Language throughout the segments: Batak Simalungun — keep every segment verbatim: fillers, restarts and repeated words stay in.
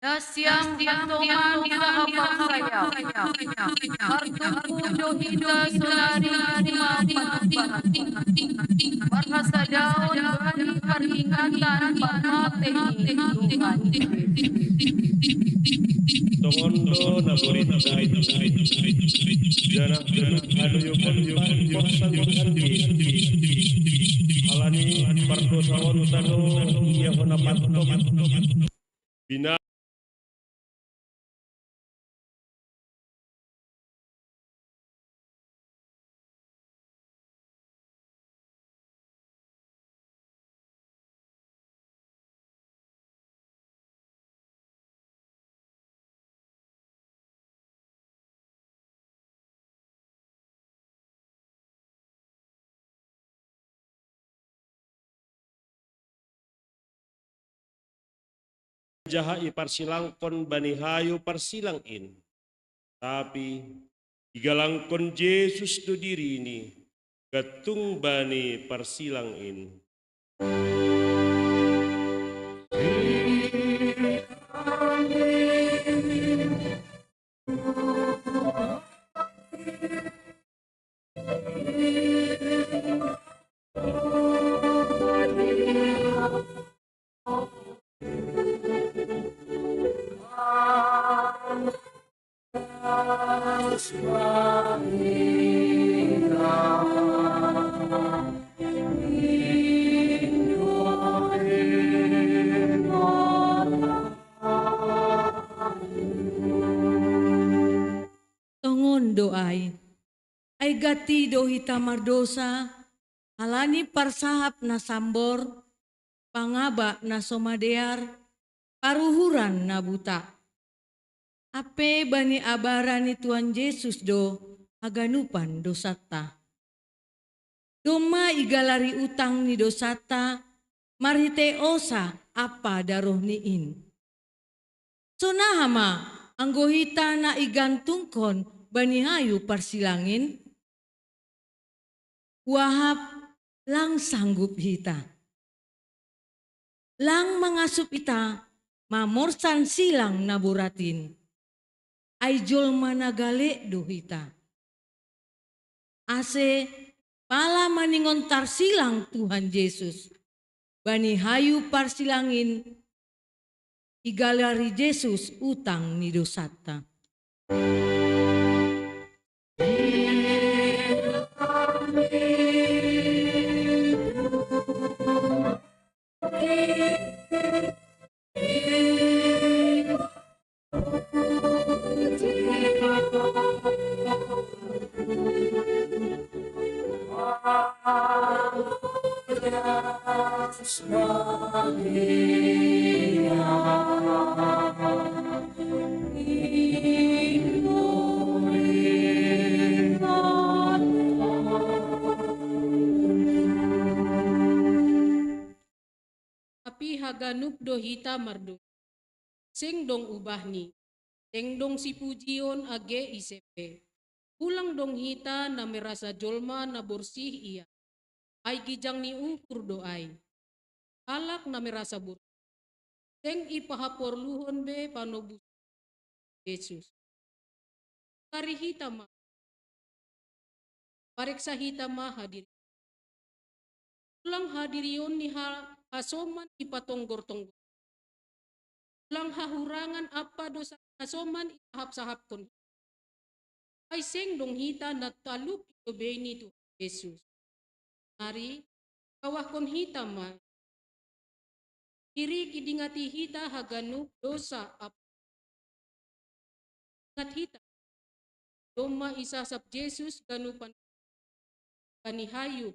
Dasiang hantoman sahabat saya, partungku do hita sonari sumambahas. Parhasadaon bani paringatan pamatei ni Tuhan Jesus. Tongon do na borit, janah ganup hadoyopon pangkohsan Tuhan Jesus. Halani pardosaon tano ia hona pantop. Bina Jaha iparsilangkon bani hayu parsilang in. Tapi igalangkon Jesus do dirini, gantung bani parsilang in. Tongon do ai, ai gati do hita mardosa, halani parsahap na sambor, pangaba na so madear, paruhuran na buta. Hape bani abaran ni Tuhan Jesus do haganupan dosanta. Domma igalari utang ni dosanta marhitei osa ampa daroh ni in. Sonaha ma anggo hita na igantungkon bani hayu parsilang in? Huahap lang sanggup hita. Lang mangasup hita mamorsan silang na borat in. Ai jolma na galek do hita. Ase pala maningon tarsilang Tuhan Jesus, bani hayu parsilang in igalari Jesus utang ni dosanta. Tapi haganup do hita mardosa. Seng dong ubahni, seng dong sipujion age ise pe. Ulang dong hita na merasa jolma na borsih ia, ai gijang ni ungkur do ai. Halak na merasa borsih, seng ipahaporluhon be panobus Jesus. Kari hita ma, pareksa hita ma hadir. Ulang hadirion ni ha-, hasoman ipatonggor-tonggor. Ulang hahurangan apa dosa hasoman isahap-sahapkon. Ai seng dong hita na talup i lobei ni Tuhan Yesus. Mari, kawahkon hita ma. Diri idingati hita haganup dosa ap-, ingat hita. Domma isasap Jesus ganupan bani hayu.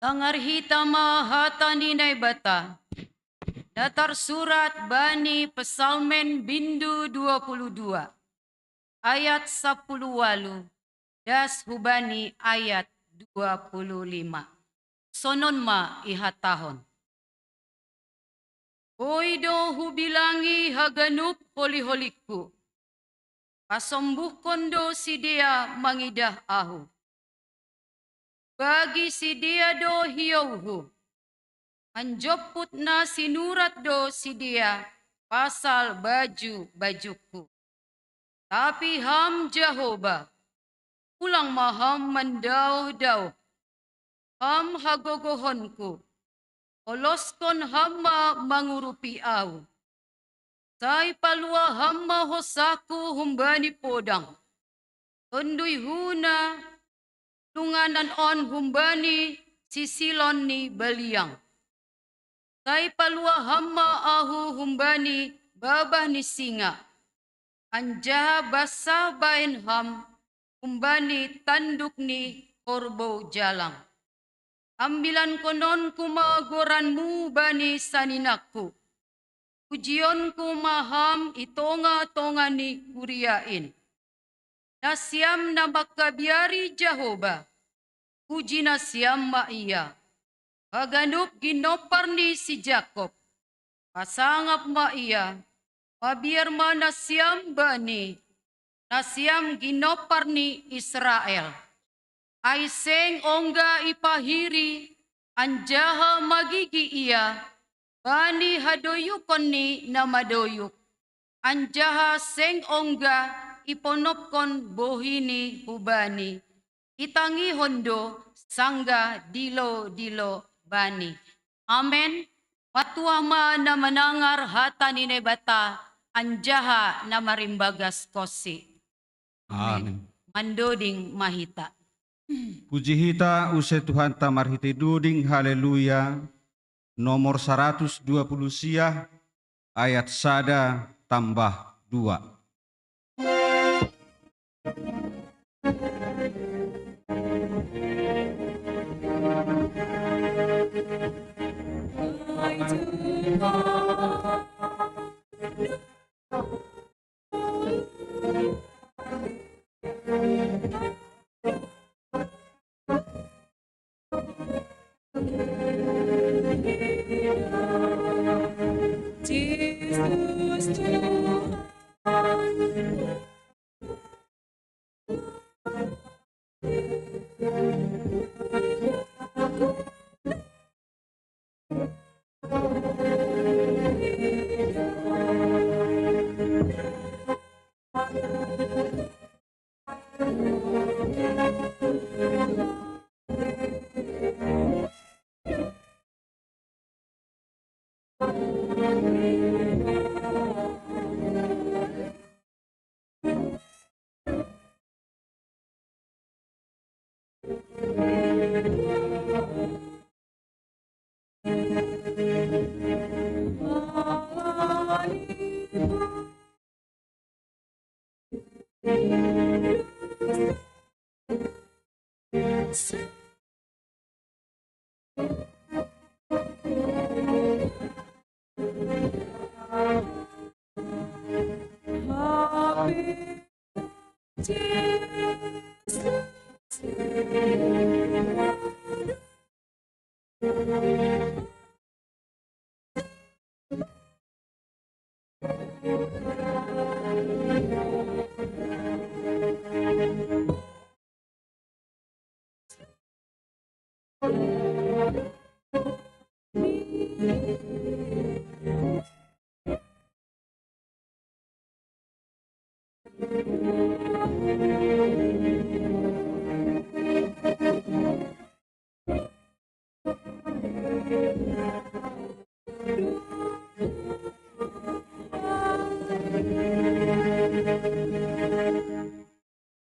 Tangar hita ma hata ni Naibata, na tarsurat bani Psalmen bindu dua puluh dua, ayat sapuluh walu, das hubani ayat dua puluh lima. Sonon ma ihatahon. Boi do hubilangi haganup holi-holingku. Pasombuhkon do sidea mangidah ahu. Bagi sidea do hiouhu. Manjomput na sinurat do sidea pasal baju-bajungku. Tapi Ham Jahowa, ulang ma Ham mandaoh-daoh. Ham hagogohonku, oloskon Ham ma mangurupi ahu. Sai palua Ham ma hosahku humbani podang, tonduyhu na lunganan on humbani sisilon ni baliang. Sai palua Ham ma ahu humbani babah ni singa, anjaha bansah bahen Ham humbani tanduk ni horbou jalang. Ambilankononku ma goranmu bani saninangku. Pujionku ma Ham i tonga-tonga ni kuria in. Nasiam na mangkabiari Jahowa, puji nasiam ma Ia. Haganup ginompar ni si Jakob, pasangap ma Ia. Mabiar ma nasiam Bani, nasiam ginompar ni Israel. Ai seng ongga ipahiri, anjaha magigi Ia bani hadoyukon ni na madoyuk, anjaha seng ongga iponopkon bohiNi hu Bani. Itangihon do sanggah dilo-dilo Bani. Amen. Matuah ma na manangar hata ni Naibata anjaha na marimbagas konsi. Amen. Mandoding ma hita. Puji hita use Tuhanta marhitei doding, haleluya, nomor saratus dua puluh sia, ayat sada tambah dua.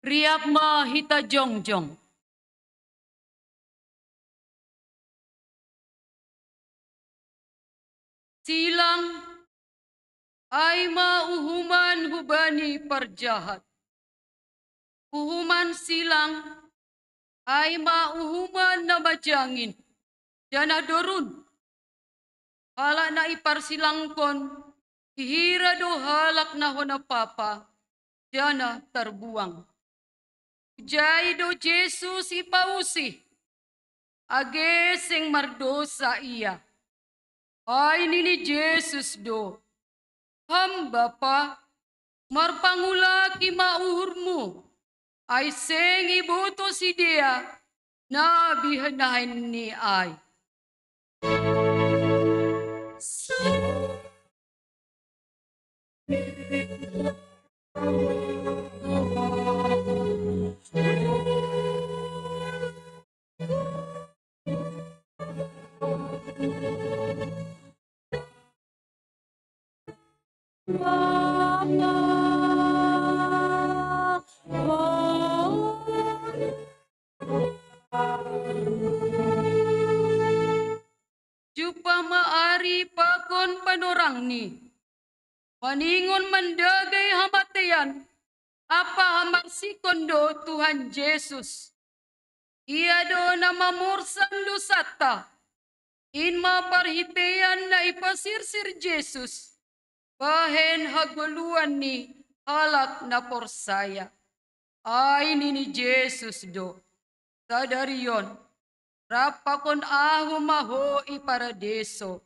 Riap ma hita jongjong. Silang, ai ma uhuman hubani parjahat. Uhuman silang, ai ma uhuman na majangin, janah dorun. Halak na iparsilangkon, ihira do halak na hona papa, janah tarbuang. Hujai do Jesus ipausih, age seng mardousa ia. Ai nini Jesus do, "Ham Bapa, marpangulaki ma uhurmu, ai seng ibotoh sidea nabi-nahenni ai." Jumpah ma ari pakon panorangni, maningon mandagai hamatean, ampa hamarsikon do Tuhan Jesus. Ia do na mamorsan dousanta. In ma parhiteian na ipasirsir Jesus, bahen hagoluan ni halak na porsaya. Ai nini Jesus do, "Sadari on, rap pakon Ahu ma ho i Paradeiso."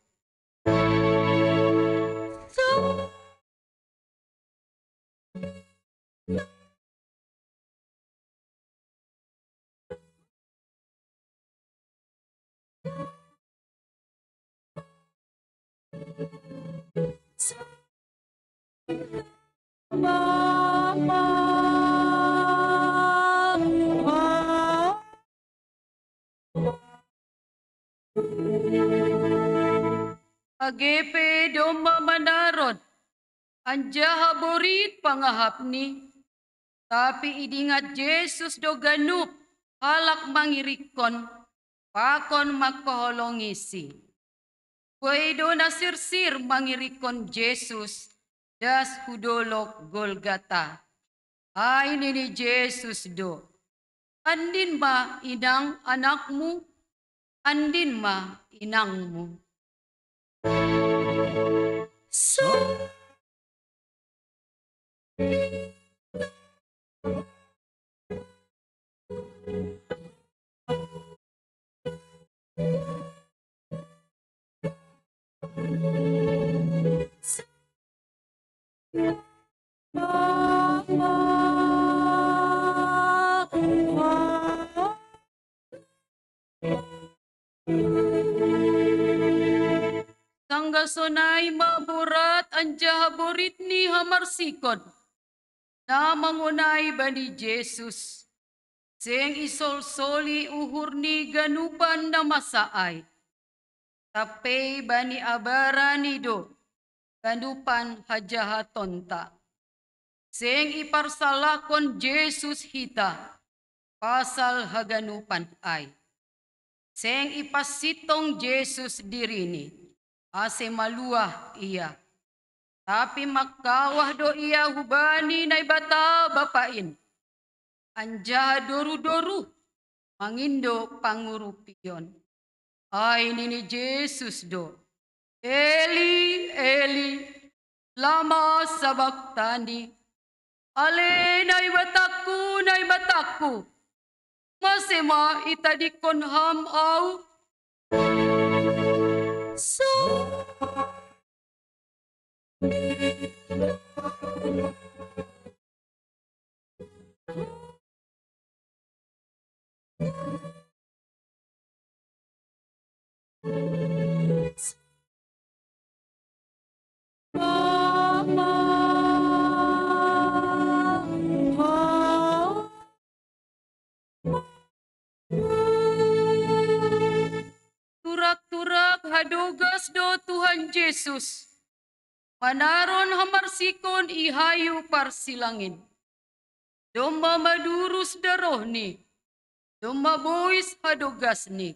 Age pe domma manaron, anjaha borit pangahapni, tapi idingat Jesus do ganup halak mangirikkon pakon mangkaholongisi. Buei do na sirsir mangirikkon Jesus das hu dolog Golgata. Ai nini Jesus do, "Andin ma inang anakmu, andin ma inangmu." Sanggah sonai ma borat anjaha borit ni hamarsikon na mangonai bani Jesus. Seng isolsoli uhur ni ganupan na masa ai. Tampei bani abarani do ganupan hajahatonta. Seng iparsalahkon Jesus hita pasal haganupan ai. Seng ipansintong Jesus dirini, ase maluah ia. Tapi makkawah do ia hubani Naibata Bapa in, anjaha doru-doru mangindo pangurupion. Ai nini Jesus do, "Eli, Eli, lama sabaktani?" "Ale Naibatakku, Naibatakku, mase ma itadingkon Ham Au?" So Turak-turak hadogas do Tuhan Jesus manaron hamarsikon i hayu parsilangin. Domma madurus darohni, domma bois hadogasni,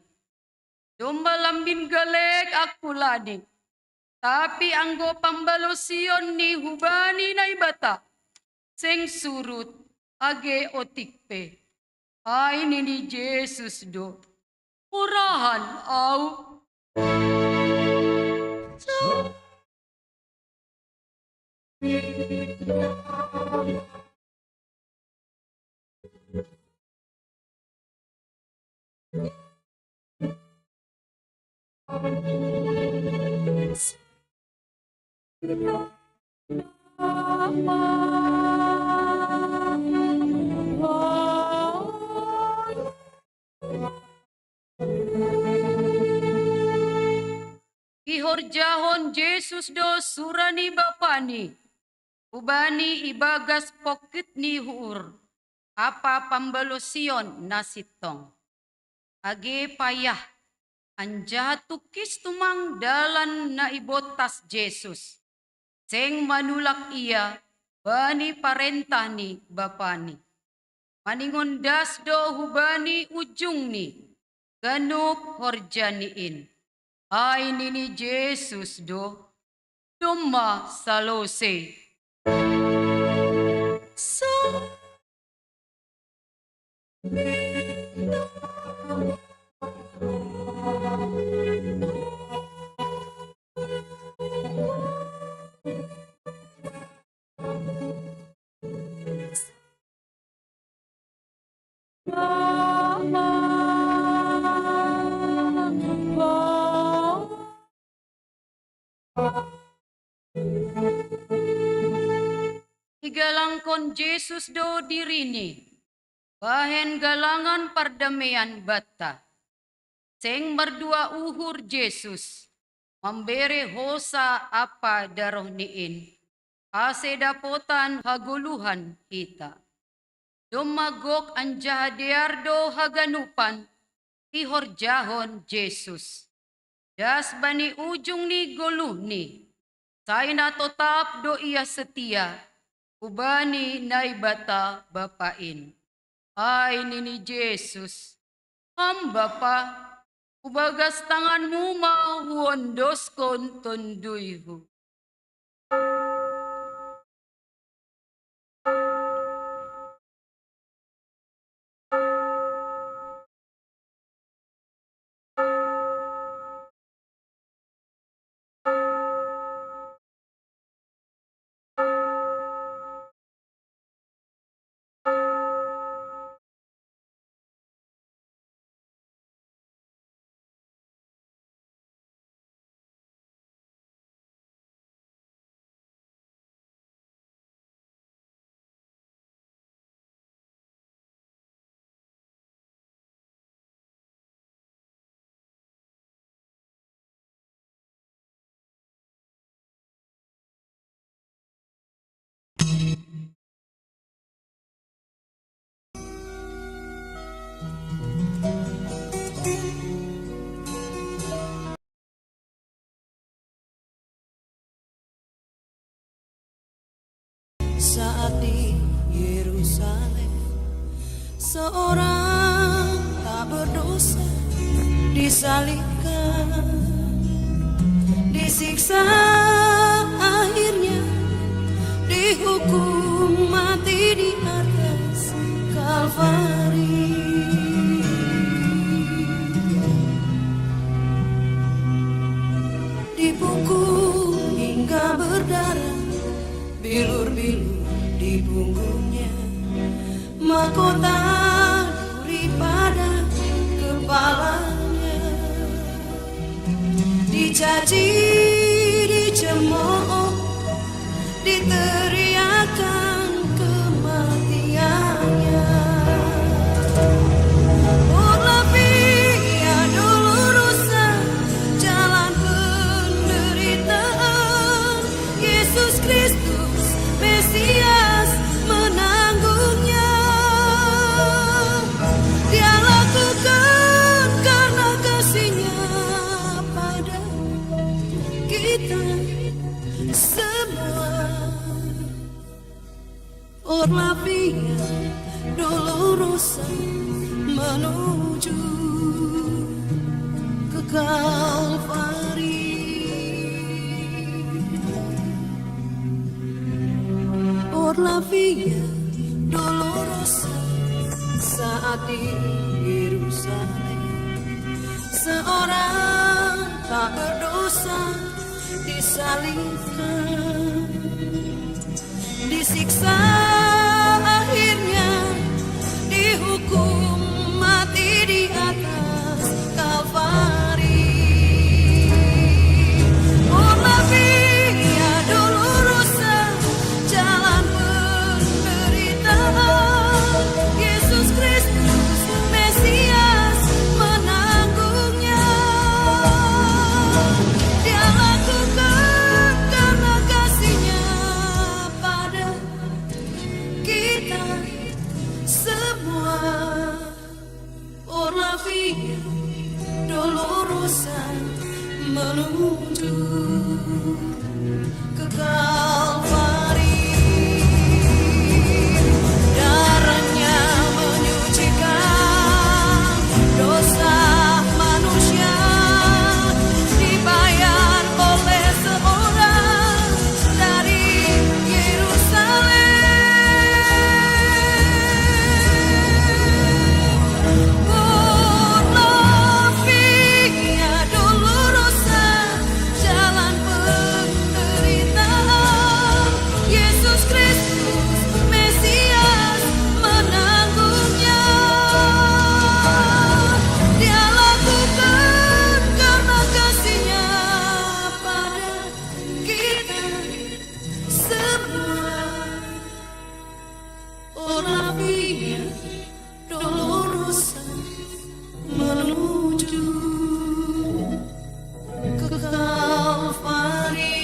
domma lambin galek angkulani. Tapi anggo pambalosion ni hubani Naibata, seng surut age otik pe. Ai nini Jesus do, "Morahan Au." Ihorjahon Jesus do sura ni Bapani hubani ibagas pongkit ni uhur ampa pambalosion na sintong. Age payah, anjaha tungkis tumang dalan na ibontas Jesus, seng manulak ia bani parentah ni Bapani. Maningon das do hubani ujungni ganup horjani in. Ai nini Jesus do, "Domma salose." So Igalangkon Jesus do dirini bahen galangan pardamean banta. Seng mardua uhur Jesus mambere hosa ampa darohni in, ase dapotan hagoluhan hita. Domma gok anjaha dear do haganupan ihorjahon Jesus. Das bani ujung ni goluhni, sai na totap do ia setia hubani Naibata Bapa in. Ai nini Jesus, "Ham Bapa, hubagas tanganmu ma huondoskon tonduyhu." Saat di Yerusalem, seorang tak berdosa disalibkan, disiksa, akhirnya Dihukum mati di atas Kalvari. Dipukul hingga berdarah, bilur-bilur di punggungnya, mahkota duri pada kepalanya. Dicaci, dicemooh, diteriakan kematiannya. Por la Via Dolorosa, jalan penderitaan, Yesus Kristus, Mesias, menanggungnya. Dia lakukan karena kasihnya pada kita semua. Por la Via Dolorosa, menuju ke Kalvari. Por la Via Dolorosa, saat di Yerusalem, seorang tak berdosa disalibkan. Disiksa, akhirnya dihukum mati di atas Kalvari. Por la Via Dolorosa, jalan penderitaan, Yesus Kristus, Mesias, menanggungnya. Dia lakukan karena kasihnya pada kita semua. Por la Via Dolorosa, menuju ke Kalvari. Darahnya menyucikan dosa manusia, dibayar oleh seorang dari Yerusalem. Por la Via Dolorosa, jalan penderitaan, Yesus Kristus, Mesias, menanggungnya. Dia lakukan karena kasihnya pada kita semua. Por la Via Dolorosa, menuju ke Kalvari.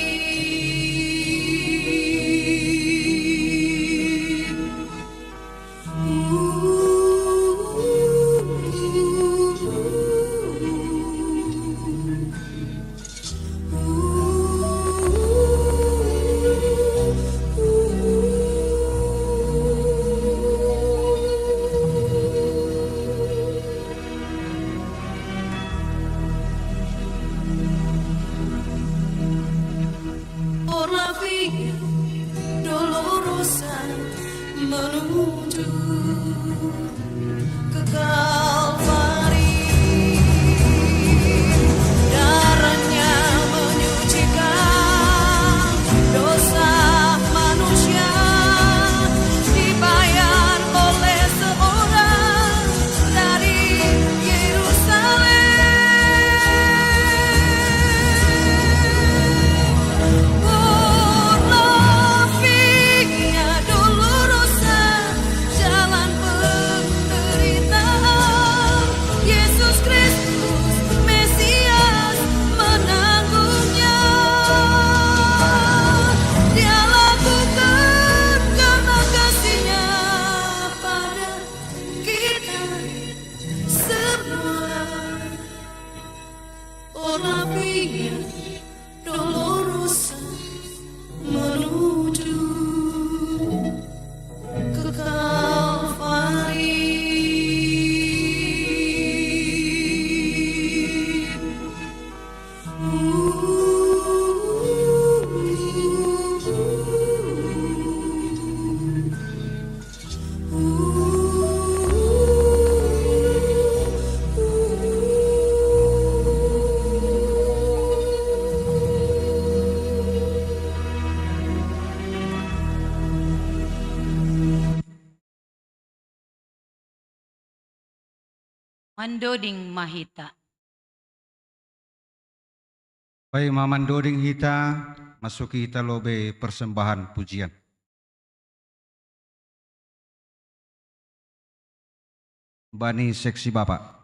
Por la Via Dolorosa, menuju ke Kalvari. Darahnya menyucikan dosa manusia, dibayar oleh seorang dari Yerusalem. Por la Via Dolorosa, jalan penderitaan. Mandoding ma hita. Baik, ma mandoding hita, masuki hita lobei persembahan pujian. Bani seksi Bapak.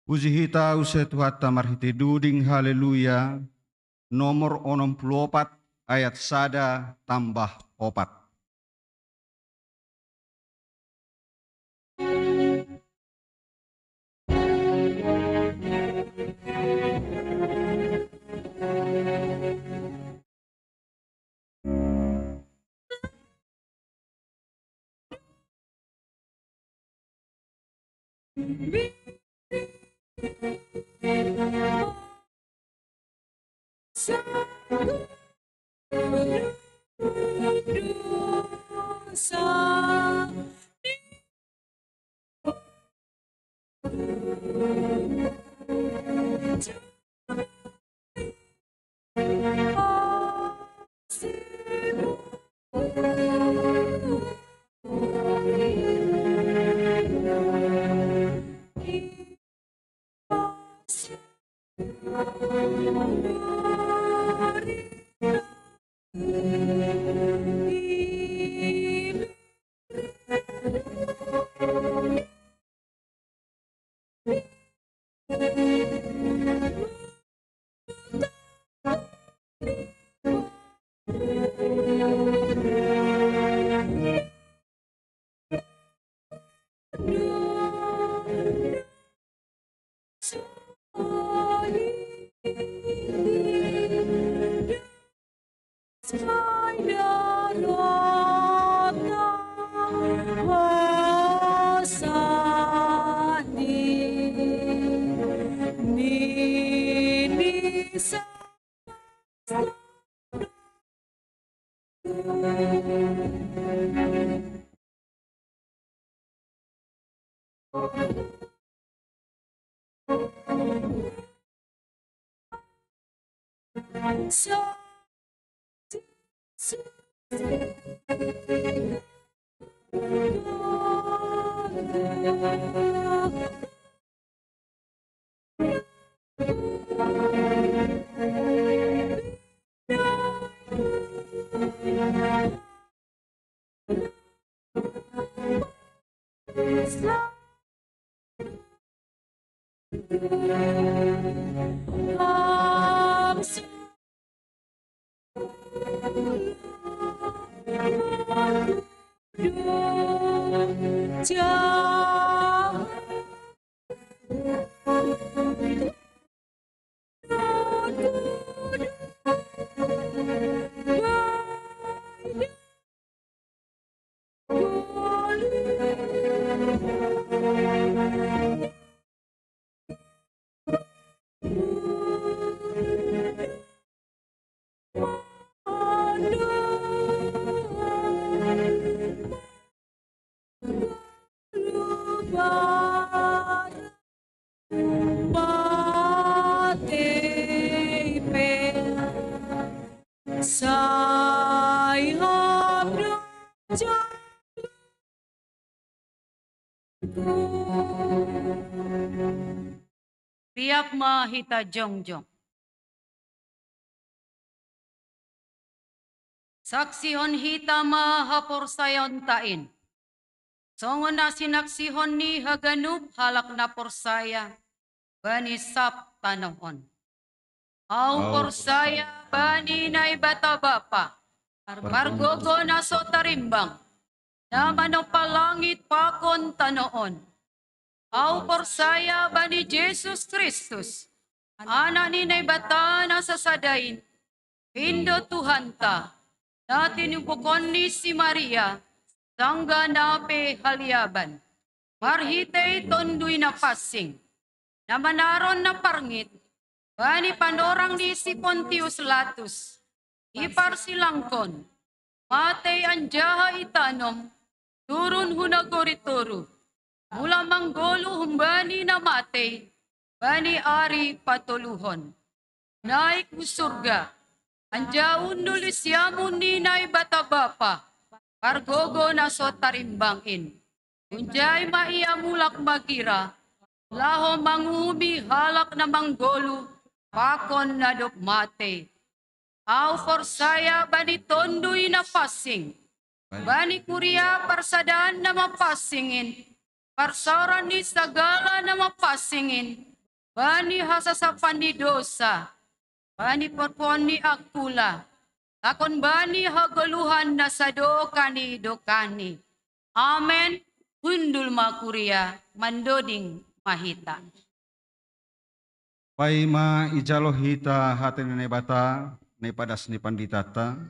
Puji hita use Tuhanta marhitei duding, haleluya, nomor onom puluh opat, ayat sada tambah opat. Tiap ma hita jongjong. Saksihon hita ma haporsayaonta in. Songon na sinaksihon ni haganup halak na porsaya bani sab tanoh on. Au porsaya bani Naibata Bapa, pargogo na so tarimbang, na manopa langit pakon tano on. Au porsaya bani Jesus Kristus, Anak ni Naibata na sasada in, pindo Tuhanta, na tinubukon ni si Maria, sangga na pehaliaban. Marhitei Tonduy na Passing, na manaron na parngit, bani panorang ni si Pontius Latus, iparsilangkon, matei anjaha itanom, turun hu nagori toruh, mula manggoluh humbani na matei, bani ari patoluhon. Naik hu surga, anjaha undul di siamun ni Naibata Bapa, pargogo na so tarimbang in. Hunjai ma ia mulak magira, laho manguhumi halak na manggoluh pakon na dob matei. Au porsaya bani Tonduy na Passing, bani kuria parsadaan na mapansing in, parsaoran ni sagala na mapansing in, bani hasasapan ni dosa, bani porpon ni angkula, pakon bani hagoluhan na sadokah ni dokahni. Amen. Hundul ma kuria, mandoding ma hita. Paima ijalo hita hata ni Naibata, na ipadas ni panditanta,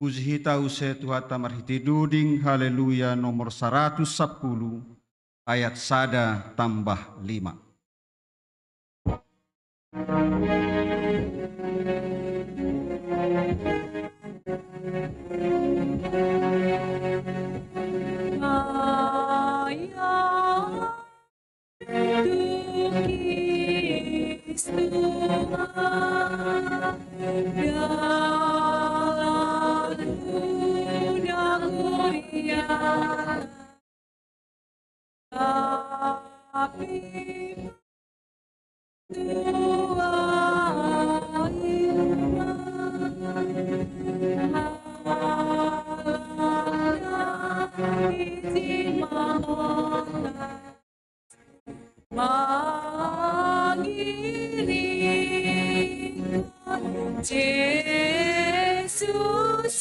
puji hita use Tuhanta marhitei duding Haleluya nomor saratus sampulu, ayat sada tambah lima. Mangiring Jesus,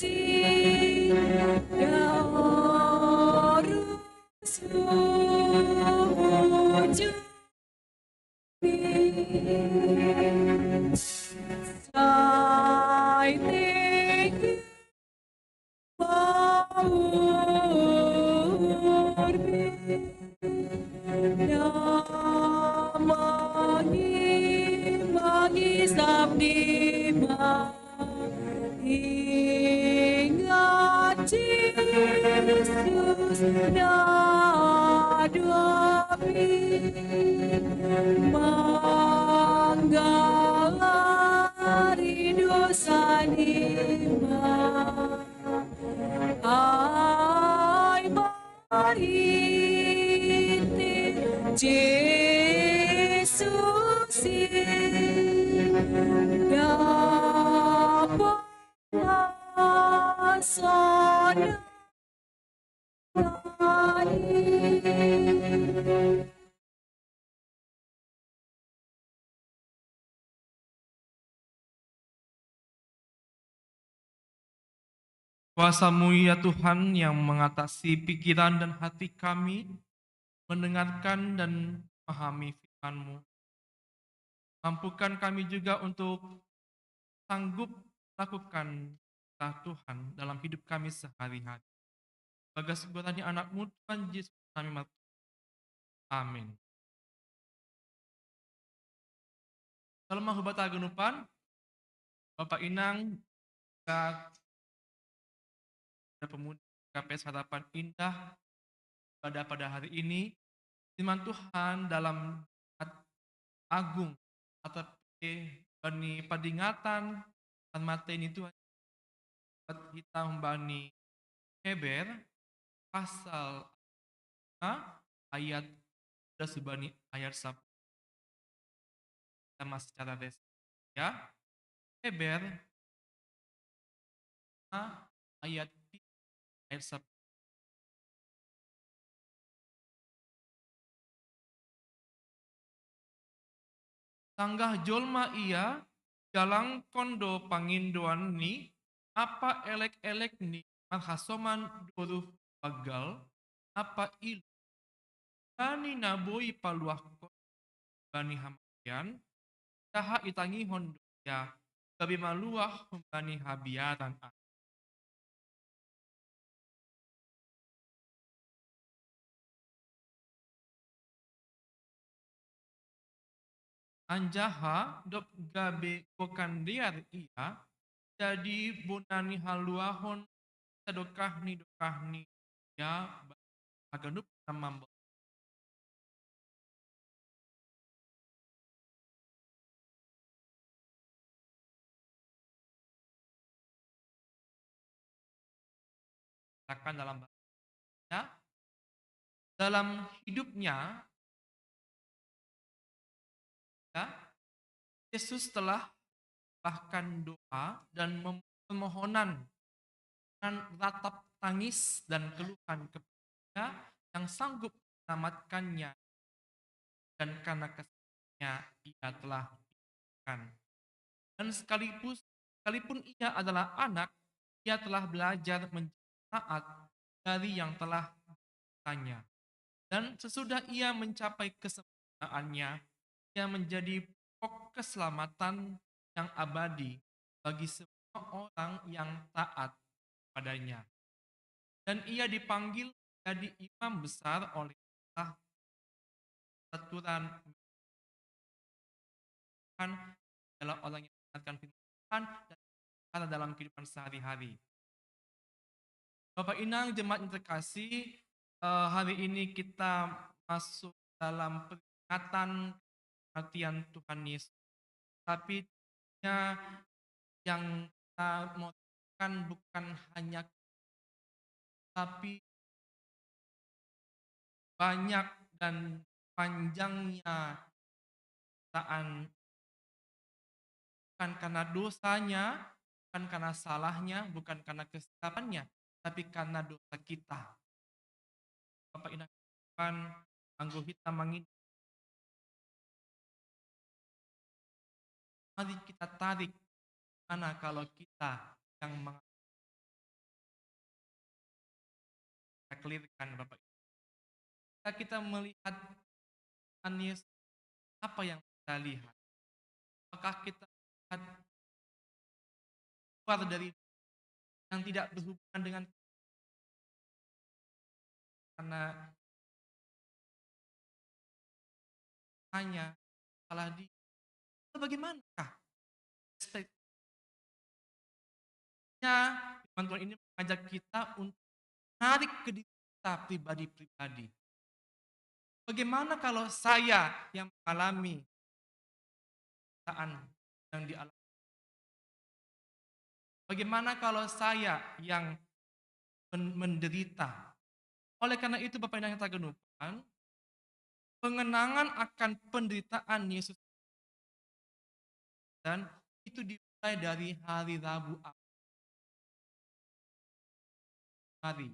Ingat Jesus na dopi manggalari dosa nima. Ai marhitei Jesus dapot hasona. Kuasa-Mu ya Tuhan yang mengatasi pikiran dan hati kami, mendengarkan dan memahami firman-Mu. Mampukan kami juga untuk sanggup lakukan perintah Tuhan dalam hidup kami sehari-hari. Bagas gurani Anak-Mu Tuhan Yesus kami mat-, amin. Salam mahubat aganupan, Bapak Inang, kita pemuda K P S Harapan Indah pada, pada hari ini, firman Tuhan dalam agung atau bani padingatan, tan mateni Tuhan, hita humbani Heber, pasal lima ayat sudah subani ayat sab-, sama secara res-, ya. Heber, lima ayat tiga, ayat sab-, sanggah jolma ia Jalangkon do pangindoan ni, apa elek-elek ni marhasoman do ruh bagal, apa ilu. Bani na boi paluahkon bani hamatian, taha itangihon do ia gabe maluah humbani habiaran. Anjaha dob gabe gokan dear ia, jadi bona ni haluahon sadokah ni dokah ni ia bagi haganup na mambal. Katakan dalam bahasa Indonesia, dalam hidupnya, ya, Yesus telah bahkan doa dan mem- permohonan dengan ratap tangis dan keluhan kepada yang sanggup menyelamatkannya, dan karena kasihnya ia telah dimaafkan. Dan sekalipun, sekalipun ia adalah anak, ia telah belajar menjadi taat dari yang telah ditanya. Dan sesudah ia mencapai kesempurnaannya, ia menjadi pokok keselamatan yang abadi bagi semua orang yang taat padanya. Dan ia dipanggil jadi imam besar oleh Allah. Aturan Tuhan adalah orang yang mendengarkan firman Tuhan dan berbicara dalam kehidupan sehari-hari. Bapak Inang, jemaat yang terkasih, eh, hari ini kita masuk dalam peringatan kematian Tuhan Yesus. Tapi tentunya yang kita mau tekankan bukan hanya, tapi banyak dan panjangnya penderitaan, bukan karena dosanya, bukan karena salahnya, bukan karena kesilapannya, tapi karena dosa kita. Bapak Inang, anggo hita mangin-, mari kita tarik mana kalau kita yang meng-, kita clearkan, Bapak. Kita, kita melihat Tuhan Yesus, apa yang kita lihat? Apakah kita lihat luar dari yang tidak berhubungan dengan, karena hanya salah di, bagaimanakah aspek? Ya, firman Tuhan ini mengajak kita untuk menarik ke diri kita pribadi-pribadi. Bagaimana kalau saya yang mengalami penderitaan yang dialami? Bagaimana kalau saya yang men-, menderita? Oleh karena itu, Bapak Inang yang terkenupan, pengenangan akan penderitaan Yesus, dan itu dimulai dari hari Rabu. Hari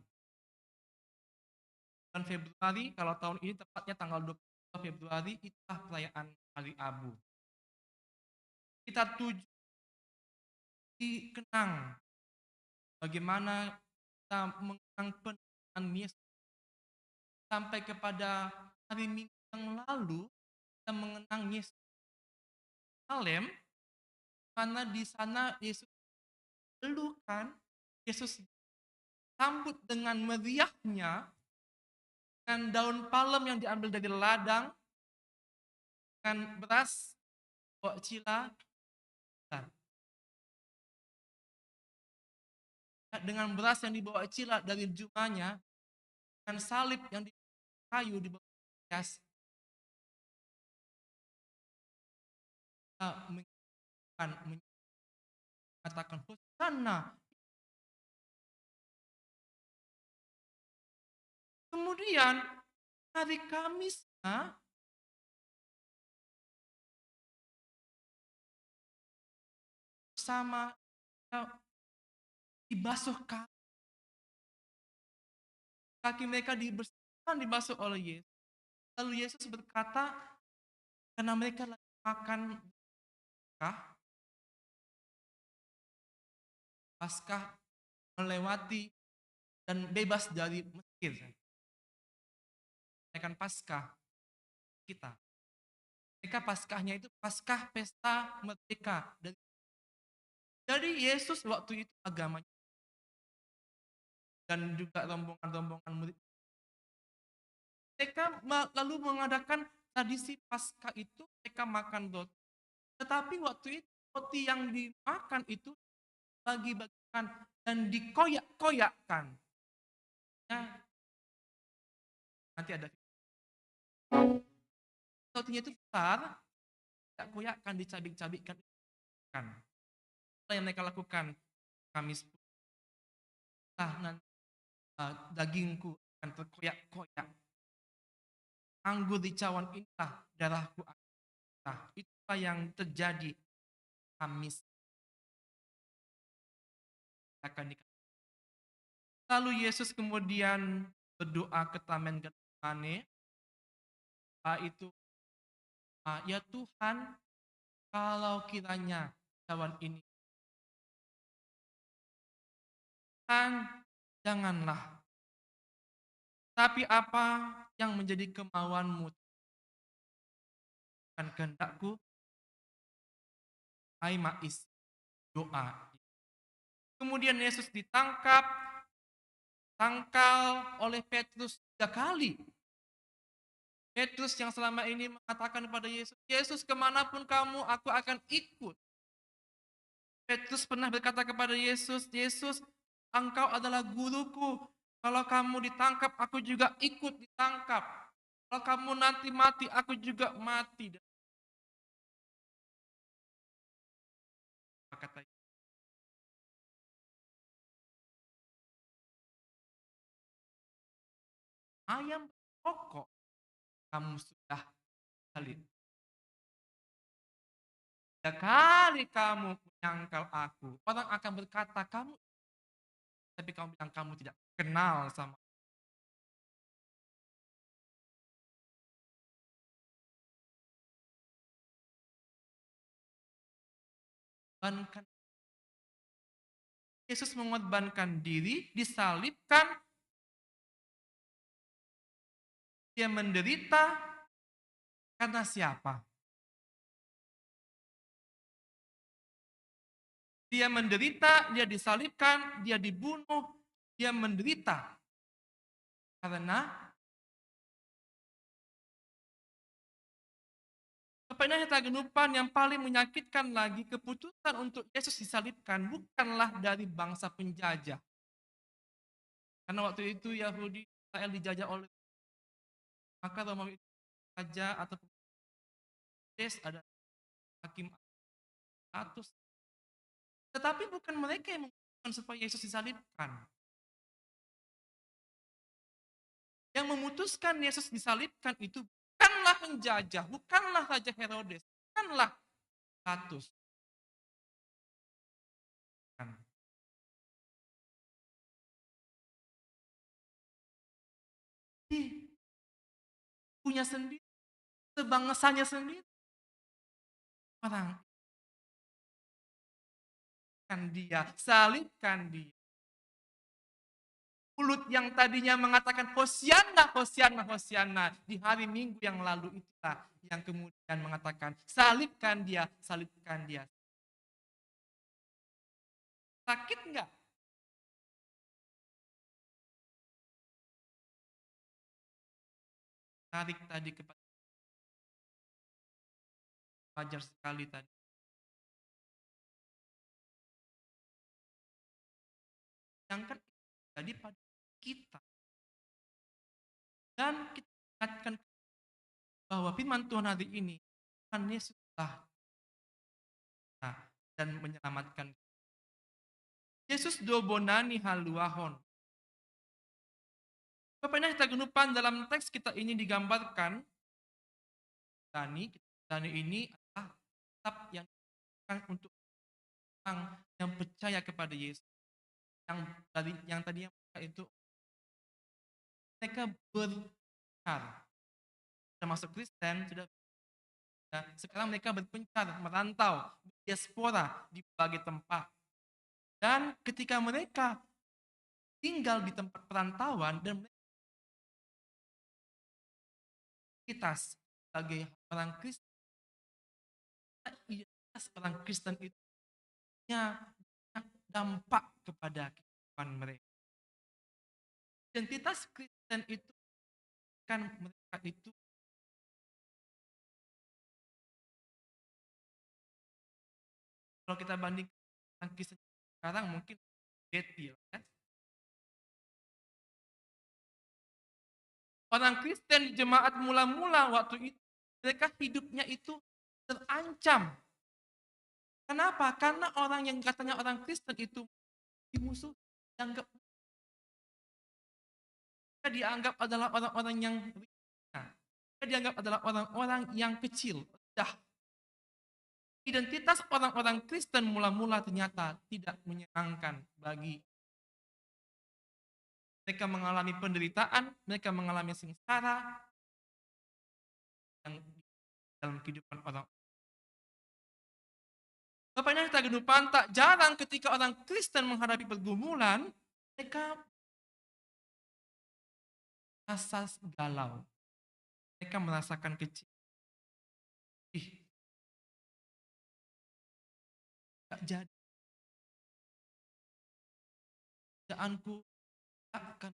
bulan Februari, kalau tahun ini tepatnya tanggal dua puluh dua Februari, itulah perayaan Hari Abu. Kita tuju, dikenang bagaimana kita mengenang penderitaan Yesus. Sampai kepada hari Minggu yang lalu, kita mengenang Yesus Salem, karena di sana Yesus pelukan, Yesus sambut dengan meriahnya dengan daun palem yang diambil dari ladang, dengan beras, bawa cila, dan dengan beras yang dibawa cila dari jumanya, dengan salib yang di kayu di bawah, kita mengatakan, "Hosana." Kemudian hari Kamisnya sama, eh, dibasuh ka-, kaki mereka dibersihkan, dibasuh oleh Yesus. Lalu Yesus berkata, karena mereka lagi makan, kah? Paskah melewati dan bebas dari Mesir. Mereka Paskah kita. Mereka Paskahnya itu Paskah pesta merdeka. Dan jadi Yesus waktu itu agamanya dan juga rombongan-rombongan murid mereka ma- lalu mengadakan tradisi Paskah itu, mereka makan roti. Tetapi waktu itu roti yang dimakan itu bagi-bagikan dan dikoyak-koyakkan. Ya, nanti ada rotinya itu besar, tidak koyakkan, dicabik-cabikkan. Kan. Apa yang mereka lakukan? Kamis pun. Nah, nanti uh, dagingku akan terkoyak-koyak. Anggur di cawan inilah darahku. Nah, itulah yang terjadi Kamis. Akan di- Lalu Yesus kemudian berdoa ke Taman Getsemane. Ah, itu, ah, ya Tuhan, kalau kiranya cawan ini, Tuhan, janganlah, tapi apa yang menjadi kemauanmu, bukan kehendakku. Ai ma'is, doa. Kemudian Yesus ditangkap, tangkal oleh Petrus tiga kali. Petrus yang selama ini mengatakan kepada Yesus, "Yesus, kemanapun kamu, aku akan ikut." Petrus pernah berkata kepada Yesus, "Yesus, engkau adalah guruku. Kalau kamu ditangkap, aku juga ikut ditangkap. Kalau kamu nanti mati, aku juga mati." Apa kata ayam rokok, kamu sudah salib. Tiga kali kamu menyangkal aku, orang akan berkata, "Kamu," tapi kamu bilang, "Kamu tidak kenal sama." Bahkan Yesus mengorbankan diri, disalibkan. Dia menderita karena siapa? Dia menderita, dia disalibkan, dia dibunuh, dia menderita karena Bapak Ibu yang tergenupan, yang paling menyakitkan lagi, keputusan untuk Yesus disalibkan bukanlah dari bangsa penjajah. Karena waktu itu Yahudi, Israel dijajah oleh, maka Romawi itu raja atau Herodes ada hakim Pilatus. Tetapi bukan mereka yang memutuskan supaya Yesus disalibkan. Yang memutuskan Yesus disalibkan itu bukanlah penjajah, bukanlah Raja Herodes, bukanlah Pilatus. Kan. Ih, punya sendiri, sebangsanya sendiri. Orang kan dia, salibkan dia. Mulut yang tadinya mengatakan, "Hosianna, Hosianna, Hosianna," di hari Minggu yang lalu itulah yang kemudian mengatakan, "Salibkan dia, salibkan dia." Sakit nggak? Tarik tadi kepada, wajar sekali tadi. Sedangkan jadi pada kita. Dan kita ingatkan bahwa firman Tuhan hari ini, Tuhan Yesus telah, nah, dan menyelamatkan. Yesus dobonani haluahon. Bapak Ibu yang tergenupan, dalam teks kita ini digambarkan, Dani, Dani ini adalah kitab yang digunakan untuk orang yang percaya kepada Yesus. Yang dari, yang tadinya itu mereka berpencar. Termasuk Kristen, sudah, ya, sekarang mereka berpencar, merantau, diaspora di berbagai tempat. Dan ketika mereka tinggal di tempat perantauan dan identitas sebagai orang Kristen, identitas orang Kristen itu punya dampak kepada kehidupan mereka. Identitas Kristen itu kan mereka itu, kalau kita banding orang Kristen sekarang, mungkin beda ya. Orang Kristen di jemaat mula-mula waktu itu, mereka hidupnya itu terancam. Kenapa? Karena orang yang katanya orang Kristen itu dimusuhi, dianggap, dianggap adalah orang-orang yang ringan. Dianggap adalah orang-orang yang kecil, rendah. Identitas orang-orang Kristen mula-mula ternyata tidak menyenangkan bagi mereka. Mengalami penderitaan, mereka mengalami sengsara yang dalam kehidupan orang. Bapak Ibu yang terkasih, tak jarang ketika orang Kristen menghadapi pergumulan, mereka merasa galau. Mereka merasakan kecil. Ih, gak jadi. Kerjaanku gak akan.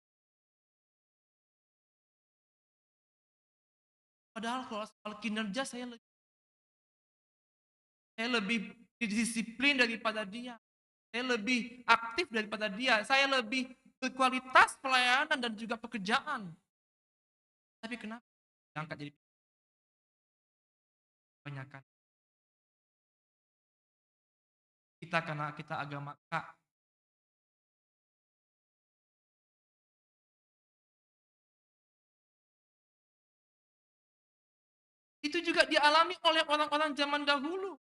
Padahal kalau soal kinerja saya lebih, saya lebih disiplin daripada dia. Saya lebih aktif daripada dia. Saya lebih berkualitas pelayanan dan juga pekerjaan. Tapi kenapa diangkat jadi kebanyakan? Kita karena kita agama K. Itu juga dialami oleh orang-orang zaman dahulu.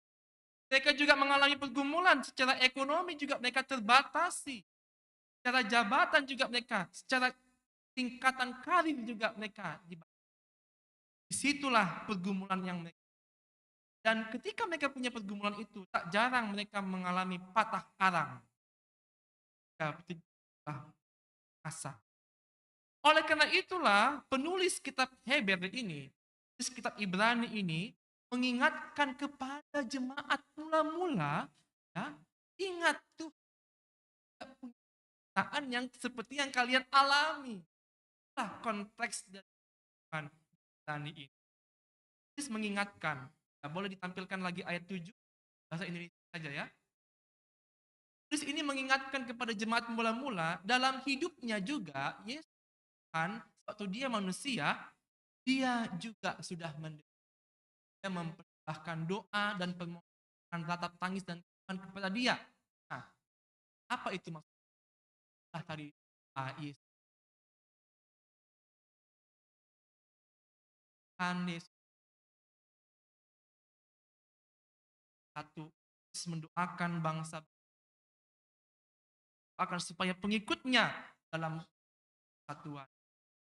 Mereka juga mengalami pergumulan secara ekonomi, juga mereka terbatasi. Secara jabatan juga mereka, secara tingkatan karir juga mereka dibatasi. Disitulah pergumulan yang mereka. Dan ketika mereka punya pergumulan itu, tak jarang mereka mengalami patah arang. Ya, betul. Ah, asa. Oleh karena itulah penulis kitab Heber ini, penulis kitab Ibrani ini mengingatkan kepada jemaat mula-mula, ya, ingat tuh, tidak punya perasaan yang seperti yang kalian alami. Nah, konteks dari Ibrani ini. Penulis mengingatkan, ya, boleh ditampilkan lagi ayat tujuh, bahasa Indonesia saja ya. Penulis ini mengingatkan kepada jemaat mula-mula, dalam hidupnya juga, Yesus Tuhan, waktu dia manusia, dia juga sudah menderita. Dia mempersembahkan doa dan permohonan, ratap tangis dan kepada dia. Nah, apa itu maksudnya? Tadi, ah, Yesus. Tuhan Yesus satu, mendoakan bangsa, akan supaya pengikutnya dalam kesatuan.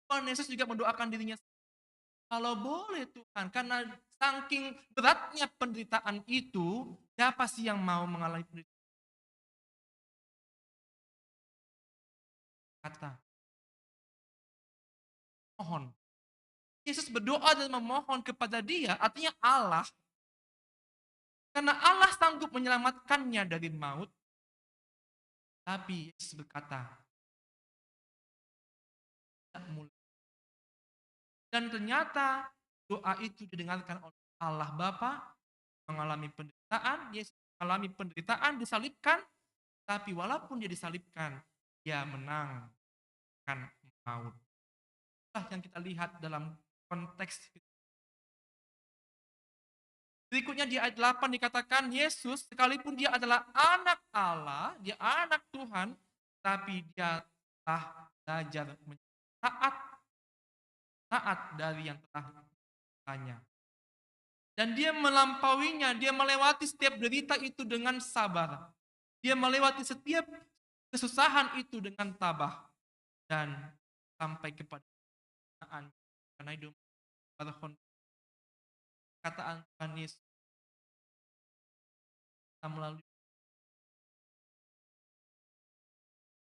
Tuhan Yesus juga mendoakan dirinya, "Kalau boleh Tuhan," karena saking beratnya penderitaan itu, siapa sih yang mau mengalami penderitaan? Kata, mohon. Yesus berdoa dan memohon kepada dia, artinya Allah. Karena Allah sanggup menyelamatkannya dari maut. Tapi Yesus berkata, "Tidak mulai." Dan ternyata doa itu didengarkan oleh Allah Bapa, mengalami penderitaan, Yesus mengalami penderitaan, disalibkan, tapi walaupun dia disalibkan, dia menang kan maut. Itulah yang kita lihat dalam konteks. Berikutnya di ayat delapan dikatakan Yesus, sekalipun dia adalah anak Allah, dia anak Tuhan, tapi dia telah belajar menjadi taat, taat dari yang telah ditanya. Dan dia melampauinya, dia melewati setiap derita itu dengan sabar. Dia melewati setiap kesusahan itu dengan tabah. Dan sampai kepada perkataan, karena itu, kataan Tuhan Yesus melalui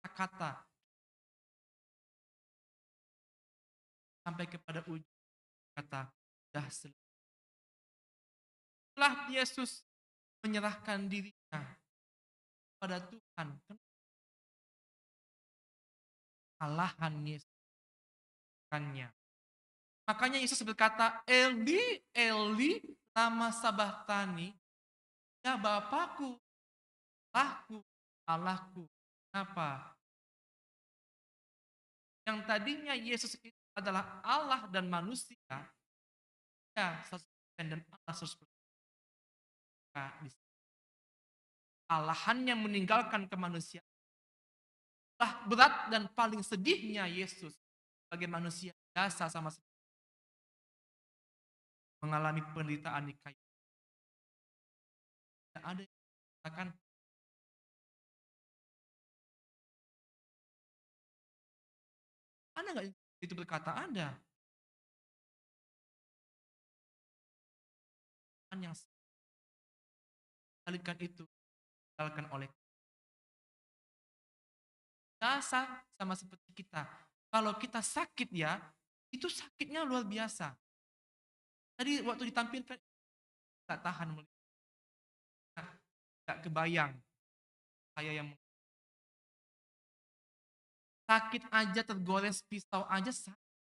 kata-kata sampai kepada ujung kata, "Sudah selesai." Setelah Yesus menyerahkan dirinya pada Tuhan, alahan Yesus, bukannya. Makanya Yesus berkata, "Eli, Eli, lama sabachthani?" "Ya Bapakku, Allahku, Allahku, kenapa?" Yang tadinya Yesus itu adalah Allah dan manusia, ya, seratus persen, dan Allah seratus persen. Nah, di alahannya meninggalkan kemanusiaan. Lah, berat dan paling sedihnya Yesus sebagai manusia biasa, sama seperti mengalami penderitaan di kayu. Tidak ada yang mengatakan, ada nggak itu berkata? Ada. Yang alihkan itu, ditinggalkan oleh, biasa, sama seperti kita. Kalau kita sakit, ya, itu sakitnya luar biasa. Tadi waktu ditampilkan, nggak tahan melihat. Nggak kebayang saya yang sakit aja, tergores pisau aja sakit.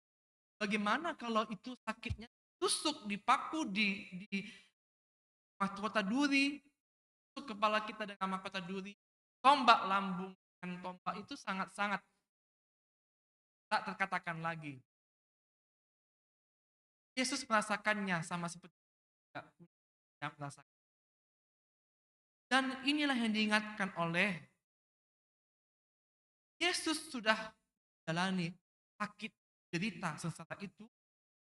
Bagaimana kalau itu sakitnya tusuk, dipaku, di, di mahkota duri, tusuk kepala kita dengan mahkota duri, tombak lambung dengan tombak, itu sangat-sangat tak terkatakan lagi. Yesus merasakannya sama seperti kita punya merasakan. Dan inilah yang diingatkan oleh Yesus, sudah menjalani sakit, derita, sengsara itu,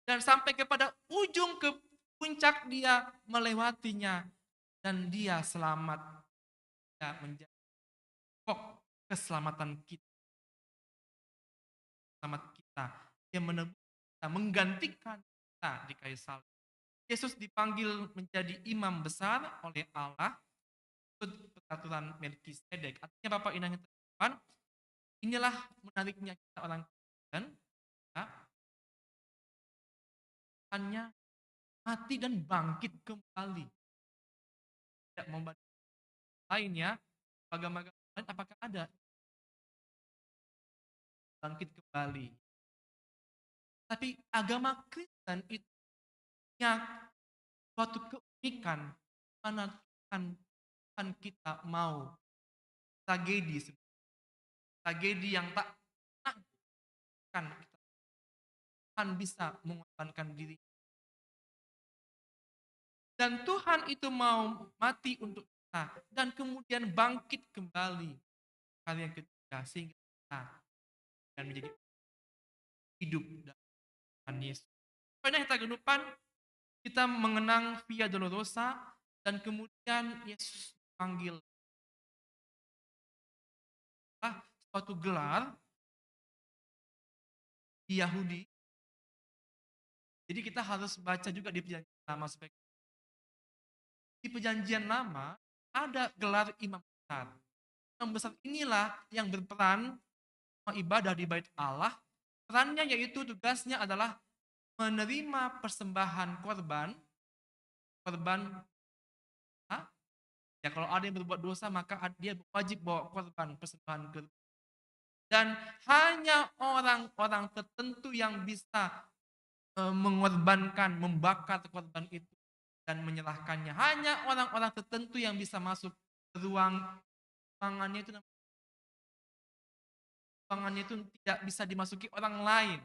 dan sampai kepada ujung, ke puncak, dia melewatinya, dan dia selamat. Dia menjadi pokok keselamatan kita. Selamat kita. Dia menebus kita, menggantikan kita di kayu salib. Yesus dipanggil menjadi imam besar oleh Allah, ikut peraturan Melkisedek. Artinya, Bapak Ibu yang terhormat, inilah menariknya kita orang Kristen, ya. Hanya mati dan bangkit kembali. Tidak membanding lain, ya. Agama-agama lain apakah ada bangkit kembali? Tapi agama Kristen itu punya suatu keunikan, mana Tuhan, Tuhan kita mau tragedi, tragedi yang tak pernah kan kita, Tuhan bisa mengorbankan diri. Dan Tuhan itu mau mati untuk kita dan kemudian bangkit kembali hari yang ketiga, sehingga kita akan menjadi hidup dalam Tuhan Yesus. Pada kita genupan, kita mengenang Via Dolorosa dan kemudian Yesus panggil, ah, suatu gelar di Yahudi. Jadi kita harus baca juga di Perjanjian Lama supaya, di Perjanjian Lama ada gelar imam besar. Imam besar inilah yang berperan ibadah di bait Allah. Perannya yaitu tugasnya adalah menerima persembahan korban, korban, hah? Ya, kalau ada yang berbuat dosa, maka ad-, dia wajib bawa korban persembahan ke, dan hanya orang-orang tertentu yang bisa, eh, mengorbankan, membakar korban itu dan menyerahkannya. Hanya orang-orang tertentu yang bisa masuk ke ruang, ruangannya itu, ruangannya itu tidak bisa dimasuki orang lain.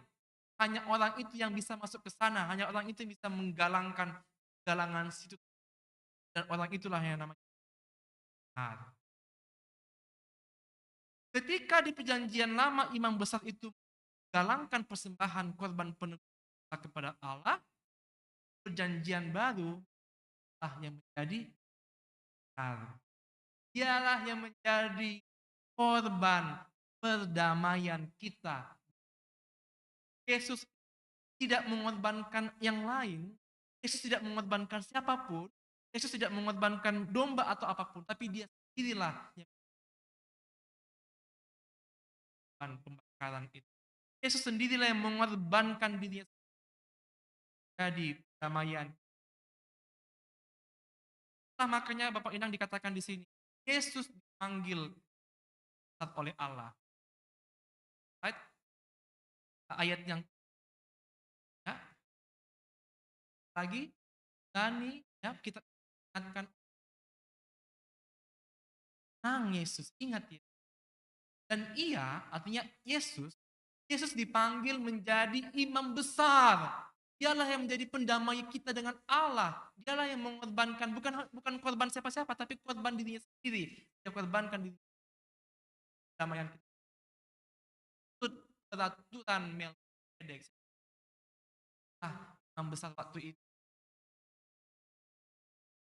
Hanya orang itu yang bisa masuk ke sana, hanya orang itu yang bisa menggalangkan galangan situ. Dan orang itulah yang namanya. Nah, ketika di Perjanjian Lama imam besar itu menggalangkan persembahan korban penebusan kepada Allah, Perjanjian Baru lah yang menjadi besar. Dialah yang menjadi korban perdamaian kita. Yesus tidak mengorbankan yang lain. Yesus tidak mengorbankan siapapun. Yesus tidak mengorbankan domba atau apapun, tapi dia sendirilah yang korban pembakaran itu. Yesus sendirilah yang mengorbankan dirinya jadi perdamaian. Nah, makanya Bapak Inang dikatakan di sini, Yesus dipanggil oleh Allah. Right? Ayat yang ya, lagi, tani, ya, kita ingatkan, nang Yesus, ingat ya. Dan ia, artinya Yesus, Yesus dipanggil menjadi imam besar. Dialah yang menjadi pendamai kita dengan Allah. Dialah yang mengorbankan, bukan bukan korban siapa-siapa, tapi korban dirinya sendiri. Dia korbankan diri, damaian kita. Peraturan Melkisedek. Ah, yang besar waktu itu.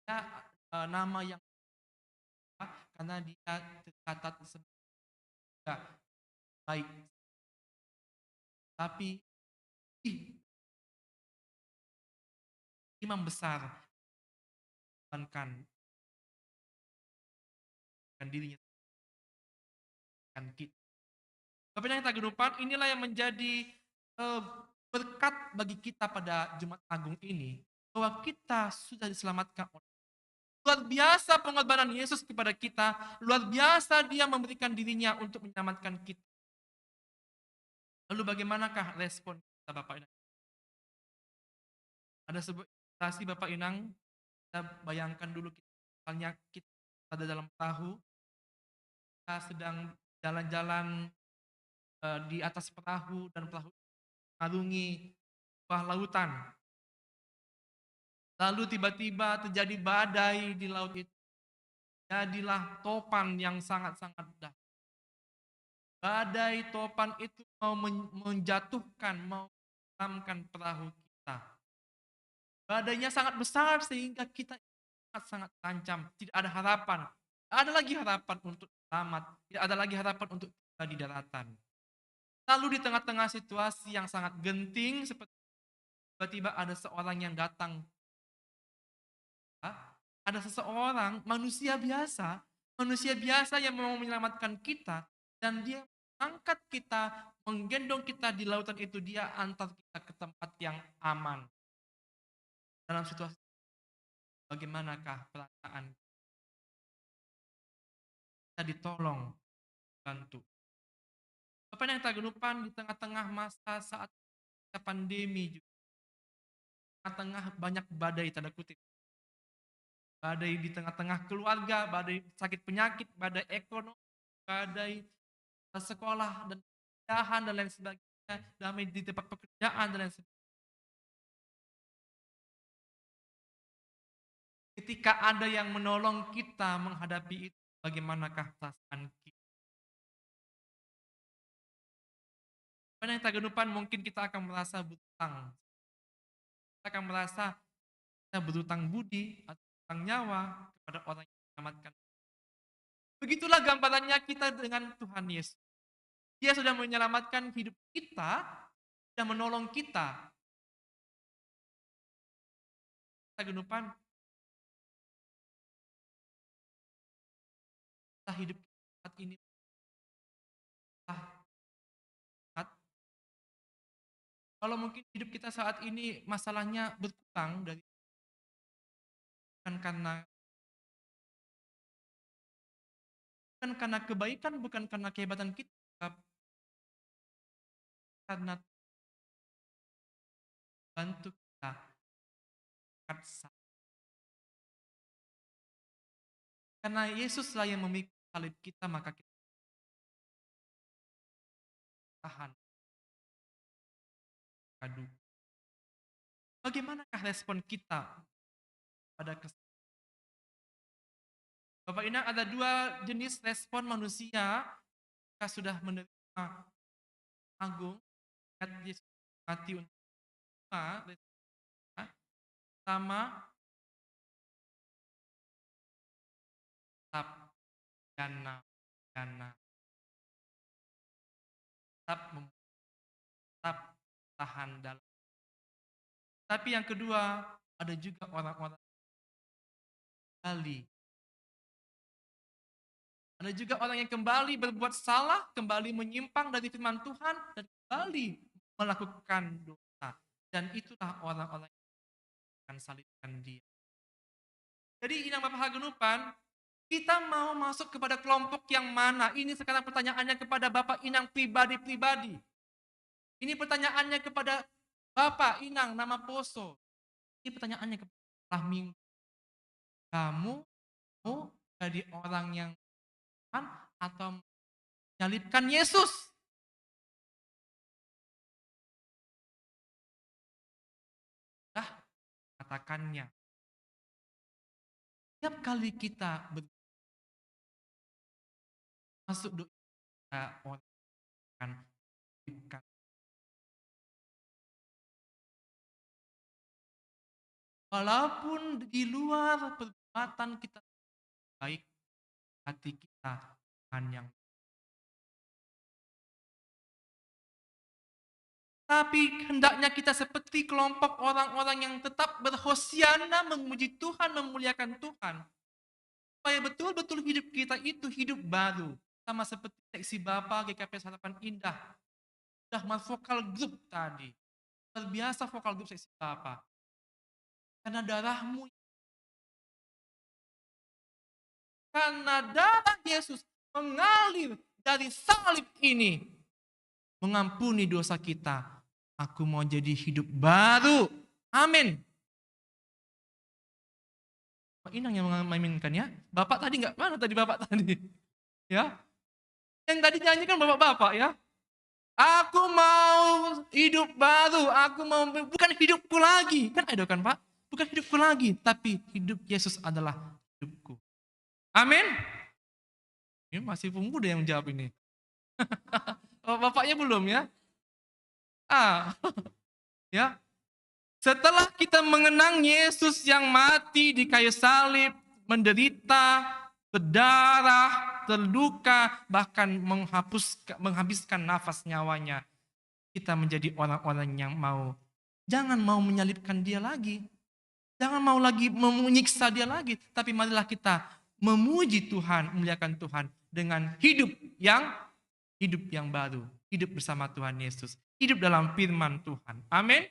Ya, eh, nama yang karena dia tercatat sebagai baik. Tapi ih, imam besar kan kan dirinya kan kita. Tapi yang kita genupan, inilah yang menjadi eh, berkat bagi kita pada Jumat Agung ini, bahwa kita sudah diselamatkan oleh luar biasa pengorbanan Yesus kepada kita, luar biasa dia memberikan dirinya untuk menyelamatkan kita. Lalu bagaimanakah respon kita, Bapak Inang? Ada sebuah ilustrasi, Bapak Inang, kita bayangkan dulu, misalnya kita ada dalam perahu, kita sedang jalan-jalan eh, di atas perahu dan perahu mengarungi sebuah lautan. Lalu tiba-tiba terjadi badai di laut itu. Jadilah topan yang sangat-sangat dahsyat. Badai topan itu mau men- menjatuhkan, mau menenggelamkan perahu kita. Badainya sangat besar sehingga kita sangat-sangat terancam. Tidak ada harapan. Tidak ada lagi harapan untuk selamat. Tidak ada lagi harapan untuk tiba di daratan. Lalu di tengah-tengah situasi yang sangat genting seperti, tiba-tiba ada seorang yang datang. Hah? Ada seseorang, manusia biasa, manusia biasa yang mau menyelamatkan kita, dan dia angkat kita, menggendong kita di lautan itu, dia antar kita ke tempat yang aman. Dalam situasi bagaimanakah perasaan kita ditolong, bantu? Bapak yang kita genupan, di tengah-tengah masa saat pandemi juga, tengah-tengah banyak badai, tanda kutip, badai di tengah-tengah keluarga, badai sakit penyakit, badai ekonomi, badai eh, sekolah dan pekerjaan dan lain sebagainya, damai di tempat pekerjaan dan lain sebagainya. Ketika ada yang menolong kita menghadapi itu, bagaimanakah perasaan kita? Pada yang kita genupan, mungkin kita akan merasa berutang. Kita akan merasa kita berutang budi atau berutang nyawa kepada orang yang menyelamatkan. Begitulah gambarannya kita dengan Tuhan Yesus. Dia sudah menyelamatkan hidup kita dan menolong kita. Kita genupan. Kita hidup saat ini. Kita saat, kalau mungkin hidup kita saat ini masalahnya berkurang dari, bukan karena bukan karena kebaikan, bukan karena kehebatan kita, tapi karena bantu kita. Karena Yesuslah yang memikul salib kita, maka kita tahan. Aduh. Bagaimanakah respon kita pada kes- Bapak Inang, ada dua jenis respon manusia ketika sudah menerima agung, ingat Yesus mati untuk kita, sama tetap dana dana tetap mem- tetap tahan dalam. Tapi yang kedua, ada juga orang-orang kembali Ada juga orang yang kembali berbuat salah, kembali menyimpang dari firman Tuhan, dan kembali melakukan dosa. Dan itulah orang-orang yang akan salibkan dia. Jadi, Inang Bapak Hagenupan, kita mau masuk kepada kelompok yang mana? Ini sekarang pertanyaannya kepada Bapak Inang pribadi-pribadi. Ini pertanyaannya kepada Bapak Inang nama Poso. Ini pertanyaannya kepada minggu. Kamu mau jadi orang yang atau menyalibkan Yesus? Dah, katakannya. Setiap kali kita ber- masuk doa orang akan walaupun di luar perbuatan kita baik, hati kita Tuhan yang tapi hendaknya kita seperti kelompok orang-orang yang tetap berhosiana memuji Tuhan, memuliakan Tuhan. Supaya betul-betul hidup kita itu hidup baru. Sama seperti seksi Bapa G K P Harapan Indah. Sudah masuk vokal grup tadi. Luar biasa vokal grup seksi Bapa. Karena darahmu. Karena darah Yesus mengalir dari salib ini. Mengampuni dosa kita. Aku mau jadi hidup baru. Amin. Pak Inang yang mengaminkan ya. Bapak tadi nggak mana tadi Bapak tadi? Ya. Yang tadi nyanyi kan bapak-bapak ya. Aku mau hidup baru, aku mau bukan hidupku lagi. Kan ada kan Pak? Bukan hidupku lagi, tapi hidup Yesus adalah hidupku. Amin. Ini masih pemuda yang jawab ini. Oh, bapaknya belum ya? Ah, ya. Setelah kita mengenang Yesus yang mati di kayu salib, menderita, berdarah, terluka, bahkan menghapus, menghabiskan nafas nyawanya, kita menjadi orang-orang yang mau, jangan mau menyalibkan dia lagi. Jangan mau lagi menyiksa dia lagi, tapi marilah kita memuji Tuhan, memuliakan Tuhan dengan hidup yang hidup yang baru, hidup bersama Tuhan Yesus, hidup dalam firman Tuhan. Amin.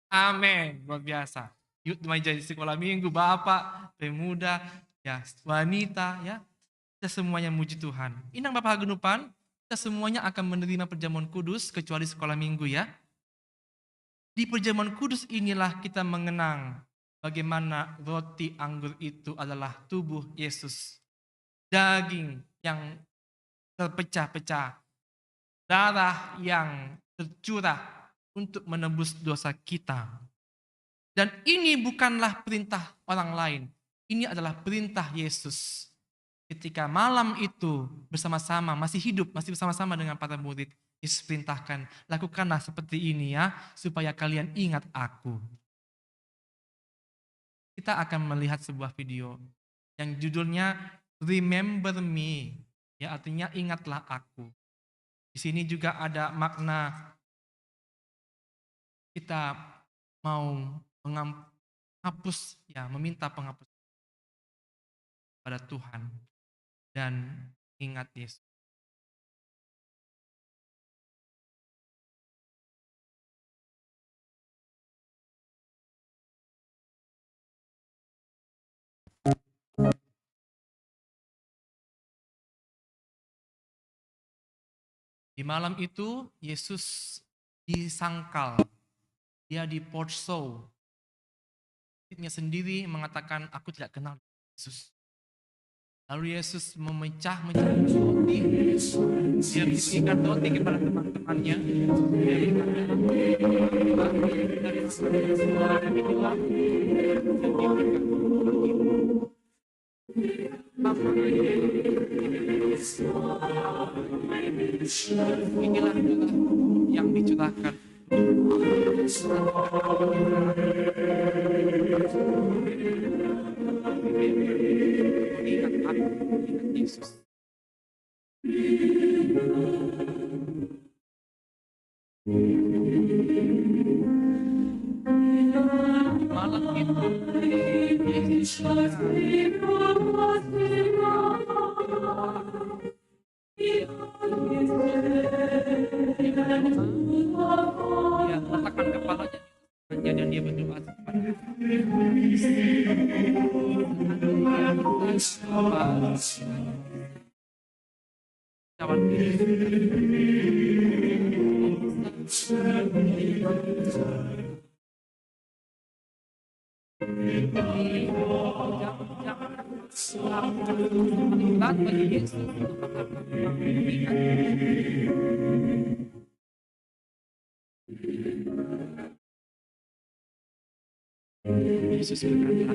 Amin. Luar biasa. Yuk, remaja di sekolah minggu, bapak, pemuda, ya, wanita, ya. Kita semuanya muji Tuhan. Inang Bapak Hagenupan, kita semuanya akan menerima perjamuan kudus kecuali sekolah minggu ya. Di perjamuan kudus inilah kita mengenang bagaimana roti anggur itu adalah tubuh Yesus, daging yang terpecah-pecah, darah yang tercurah untuk menebus dosa kita. Dan ini bukanlah perintah orang lain. Ini adalah perintah Yesus. Ketika malam itu bersama-sama, masih hidup, masih bersama-sama dengan para murid, Yesus perintahkan, "Lakukanlah seperti ini ya, supaya kalian ingat aku." Kita akan melihat sebuah video yang judulnya Remember Me. Ya, artinya ingatlah aku. Di sini juga ada makna kita mau menghapus, ya, meminta penghapus pada Tuhan dan ingat Yesus. Di malam itu Yesus disangkal, dia diporso. Muridnya sendiri mengatakan, "Aku tidak kenal Yesus." Lalu Yesus memecah menjadi roti. Dia berikan roti kepada teman-temannya. Dia berikan dari semua inilah. Inilah darah yang dicurahkan. Ingat aku, ingat Yesus. Malam itu, Yesus Dia berdoa kepada Yesus berkata,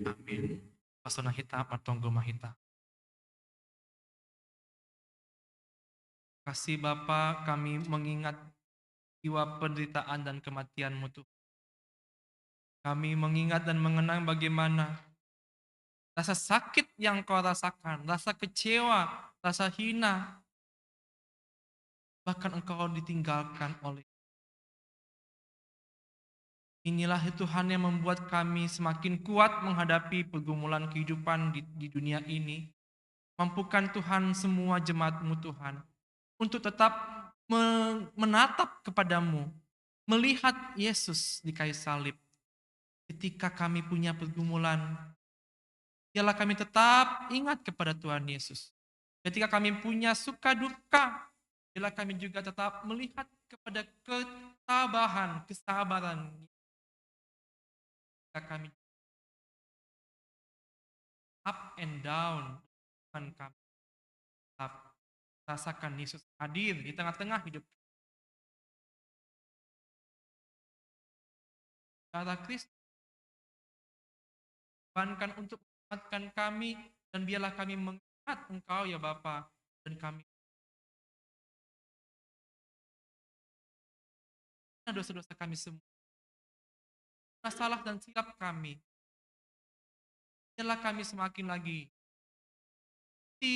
Amin. Pasona hita, matonggo mahita. Kasih Bapa, kami mengingat jiwa penderitaan dan kematian-Mu, Tuhan. Kami mengingat dan mengenang bagaimana rasa sakit yang Kau rasakan, rasa kecewa, rasa hina, bahkan Engkau ditinggalkan oleh. Inilah Tuhan yang membuat kami semakin kuat menghadapi pergumulan kehidupan di, di dunia ini. Mampukan Tuhan semua jemaat-Mu, Tuhan, untuk tetap me-, menatap kepada-Mu, melihat Yesus di kayu salib. Ketika kami punya pergumulan, biarlah kami tetap ingat kepada Tuhan Yesus. Ketika kami punya suka duka, biarlah kami juga tetap melihat kepada ketabahan, kesabaran. Ketika kami up and down, Tuhan, kami tetap rasakan Yesus hadir di tengah-tengah hidup. Darah Kristus dikorbankan untuk menyelamatkan kami, dan biarlah kami mengingat Engkau, ya Bapa, dan kami dosa-dosa kami semua, salah dan silap kami. Biarlah kami semakin lagi di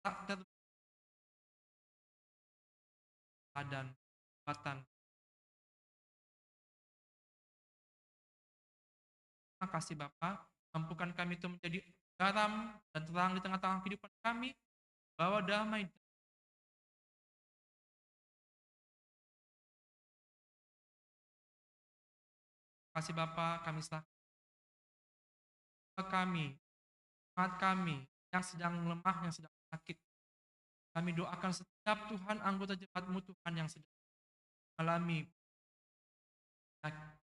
tak ter-, dan kekuatan. Terima kasih Bapa, mampukan kami itu menjadi garam dan terang di tengah-tengah kehidupan kami, bawa damai. Kasih Bapa, kami serahkan kami, umat kami yang sedang lemah, yang sedang sakit. Kami doakan setiap Tuhan anggota jemaat-Mu, Tuhan, yang sedang mengalami sakit.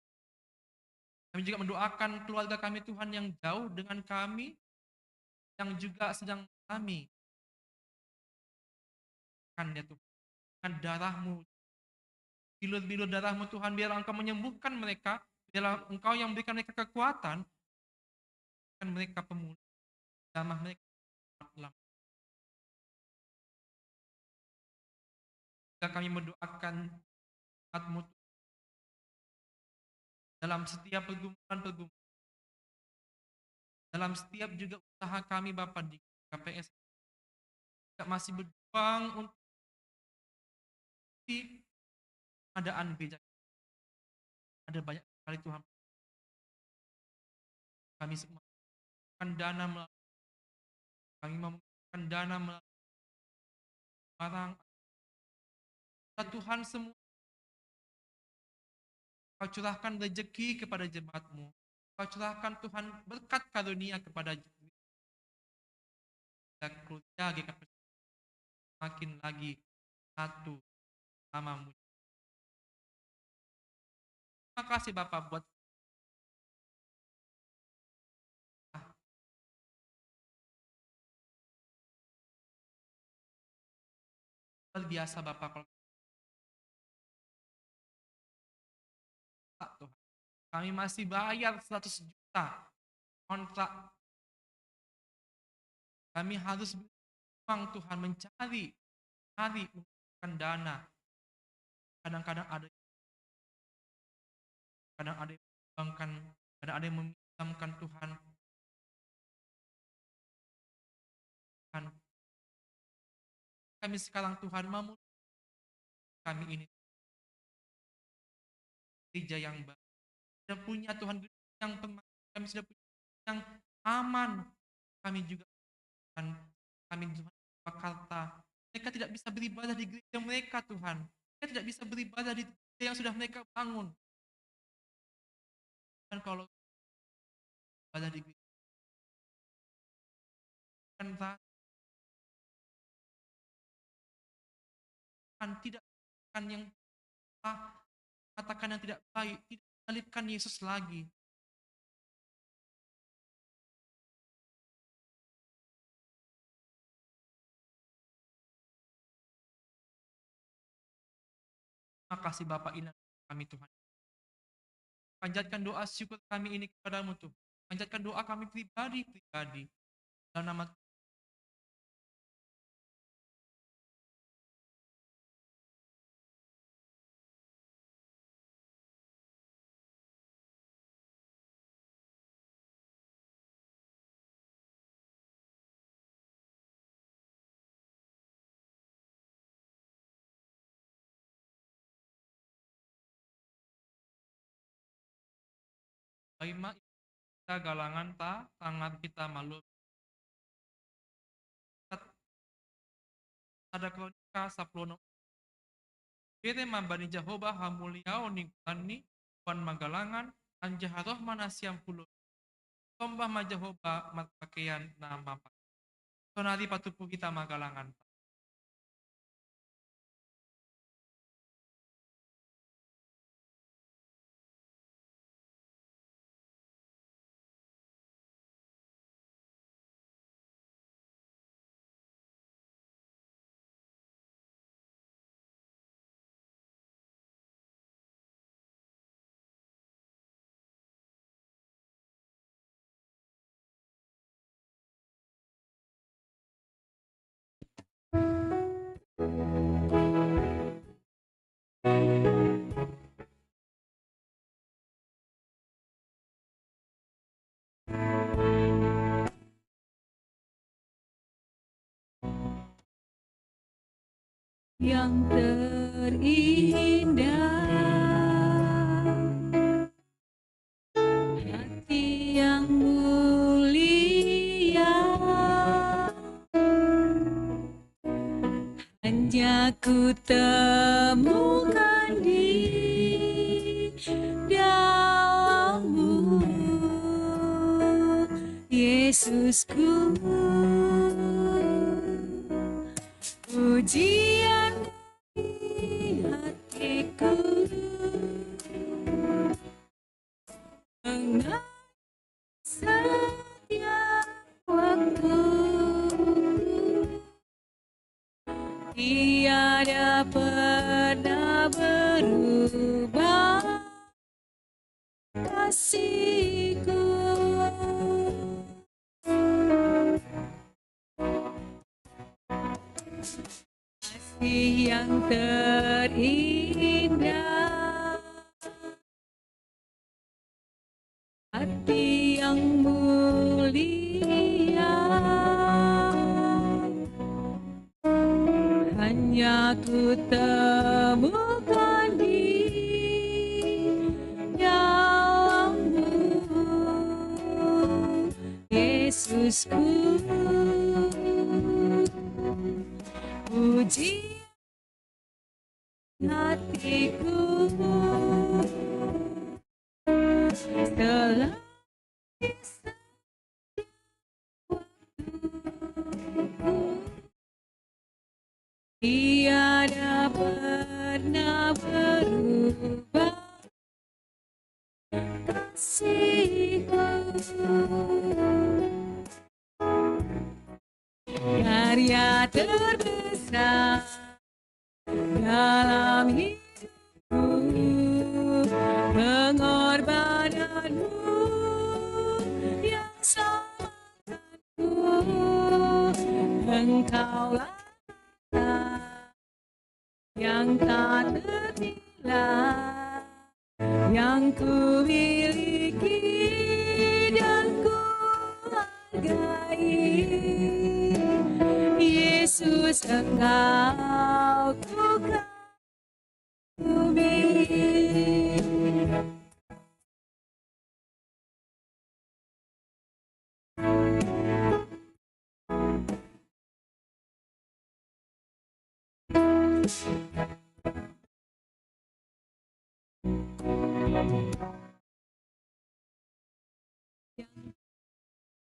Kami juga mendoakan keluarga kami, Tuhan, yang jauh dengan kami, yang juga sedang mengalami kan, ya Tuhan, dengan darah-Mu, bilur-bilur darah-Mu, Tuhan, biarlah Engkau menyembuhkan mereka, biarlah Engkau yang memberikan mereka kekuatan, kan mereka pemulihan, jamah mereka dalam. Jika kami mendoakan umat-Mu dalam setiap pergumulan-pergumulan, dalam setiap juga usaha kami, Bapa, di K P S, juga masih berjuang untuk di keadaan gereja. Ada banyak sekali, Tuhan. Kami semua akan dana melalui, kami membutuhkan dana melalui barang. Ya Tuhan, semua Kau curahkan rezeki kepada jemaat-Mu. Kau curahkan, Tuhan, berkat karunia kepada gereja G K P semakin lagi satu, nama-Mu. Terima kasih, Bapak, buat luar biasa, Bapak. Kalau tak, Tuhan, kami masih bayar seratus juta kontrak. Kami harus berjuang, Tuhan, mencari, cari, mengumpulkan dana. Kadang-kadang ada, kadang ada yang menyumbangkan, kadang ada yang meminjamkan, Tuhan. Tuhan, kami sekarang, Tuhan, mau kami ini gereja yang baru. Sudah punya, Tuhan, yang permanen. Kami sudah punya yang aman. Kami juga, Tuhan, kami, Tuhan, Jakarta. Mereka tidak bisa beribadah di gereja mereka, Tuhan. Mereka tidak bisa beribadah di gereja yang sudah mereka bangun. Dan kalau ibadah di gereja, kan, Tuhan, tidak, kan yang, ah, katakan yang tidak baik, tidak mengalihkan Yesus lagi. Terima kasih, Bapak, ini kami, Tuhan. Panjatkan doa syukur kami ini kepada-Mu, Tuhan. Panjatkan doa kami pribadi-pribadi. Dalam nama Baik, Mak, kita galangan ta, tangan kita malu. Ada Kronika sepuluh enam. Bere ma bani Jahoba ha muliau ni ngaran ni, Tuhan magalangan, anjaha roh ma nasiam pulu. Sombah ma Jahoba, marpakean na mapa. Tonari patupu kita magalangan. Yang terindah, hati yang mulia, hanya ku temukan di dalam-Mu, Yesusku. Pujian dari hatiku dengan setiap waktu, tiada pernah berubah kasih-Ku. Kasih yang terindah, hati yang mulia, hanya ku temukan di dalam-Mu, Yesusku, puji hatiku selalu. Tiada pernah berubah kasihku. Karya terbesar dalam hidupku, pengorbananmu yang selamatkanku. Engkaulah yang tak ternilai, yang ku miliki dan ku hargai. Yesus, Engkau ku kagumi.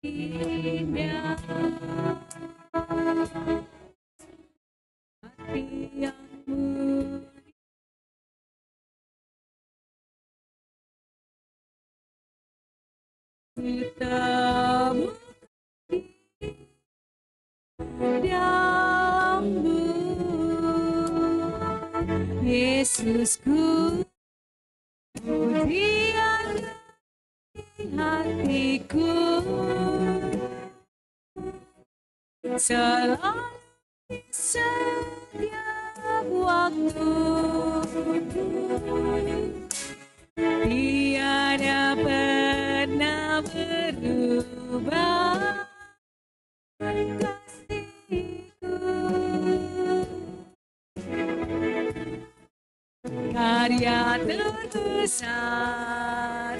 Indah hati yang mulia. Ku temukan di dalammu, Yesusku, pujian hatiku. Selalu, setiap waktu, tiada pernah berubah kasihku. Karya terbesar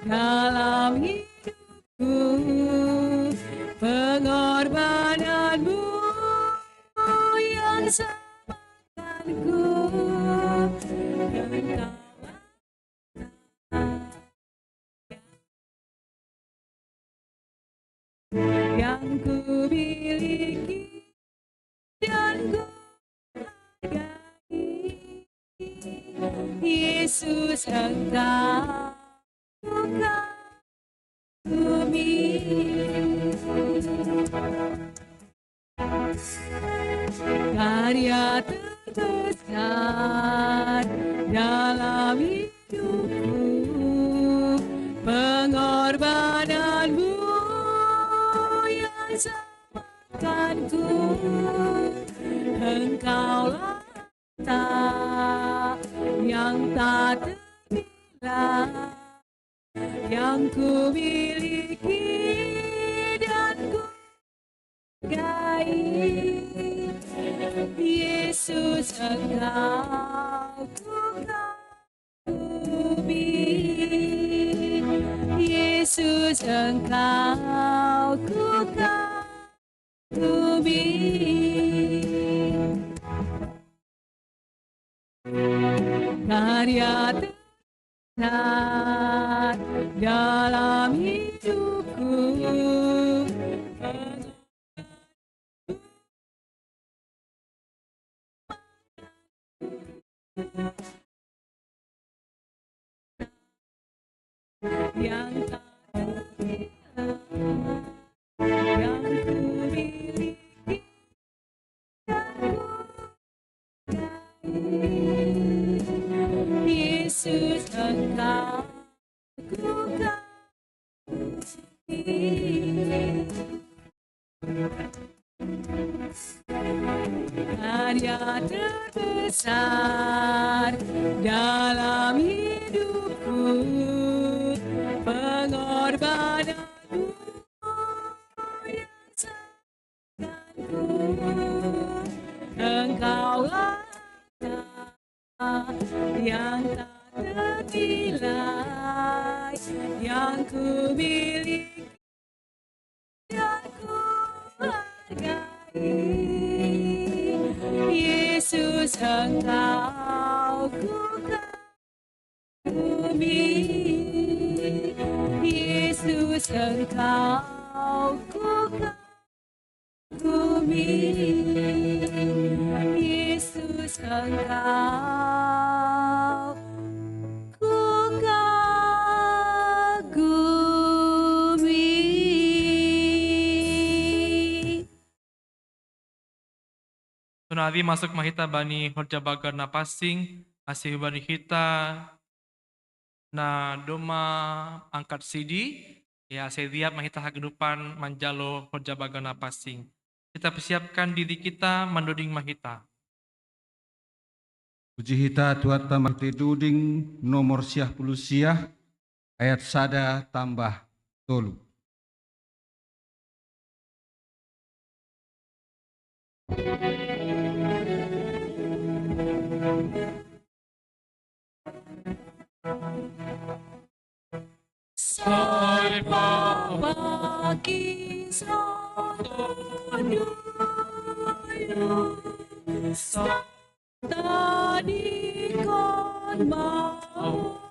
dalam hidupku, pengorbananmu yang selamatkanku. Engkaulah yang ku miliki dan ku hargai. Yesus, Engkau ku kagumi. Karya terbesar dalam hidupku, pengorbananmu yang selamatkanku. Engkaulah tak, yang tak ternilai, yang ku miliki dan ku hargai. Yesus, Engkau ku kagumi. Yesus, Engkau ku kagumi. Karya terbesar dalam hidupku, yang tak ternilai, yang ku miliki dan ku hargai. Yesus, Engkau ku kagumi. Karya terbesar dalam hidupku, pengorbananmu yang selamatkanku. Engkaulah yang tak ternilai, yang ku miliki dan Engkau ku kagumi, Yesus, Engkau ku kagumi, Yesus, Engkau ku kagumi. Sonari masuk ma hita bani horja bagar na pansing, asi hubani hita na domma angkat sidi, ya, asi riap ma hita haganupan manjalo horja bagar na pansing. Kita persiapkan diri kita, mandoding ma hita. Puji hita Tuhanta, marhite doding nomor siah pulu siah, ayat sada tambah tolu. Sai papaki soto dulu, sa tadi kon mau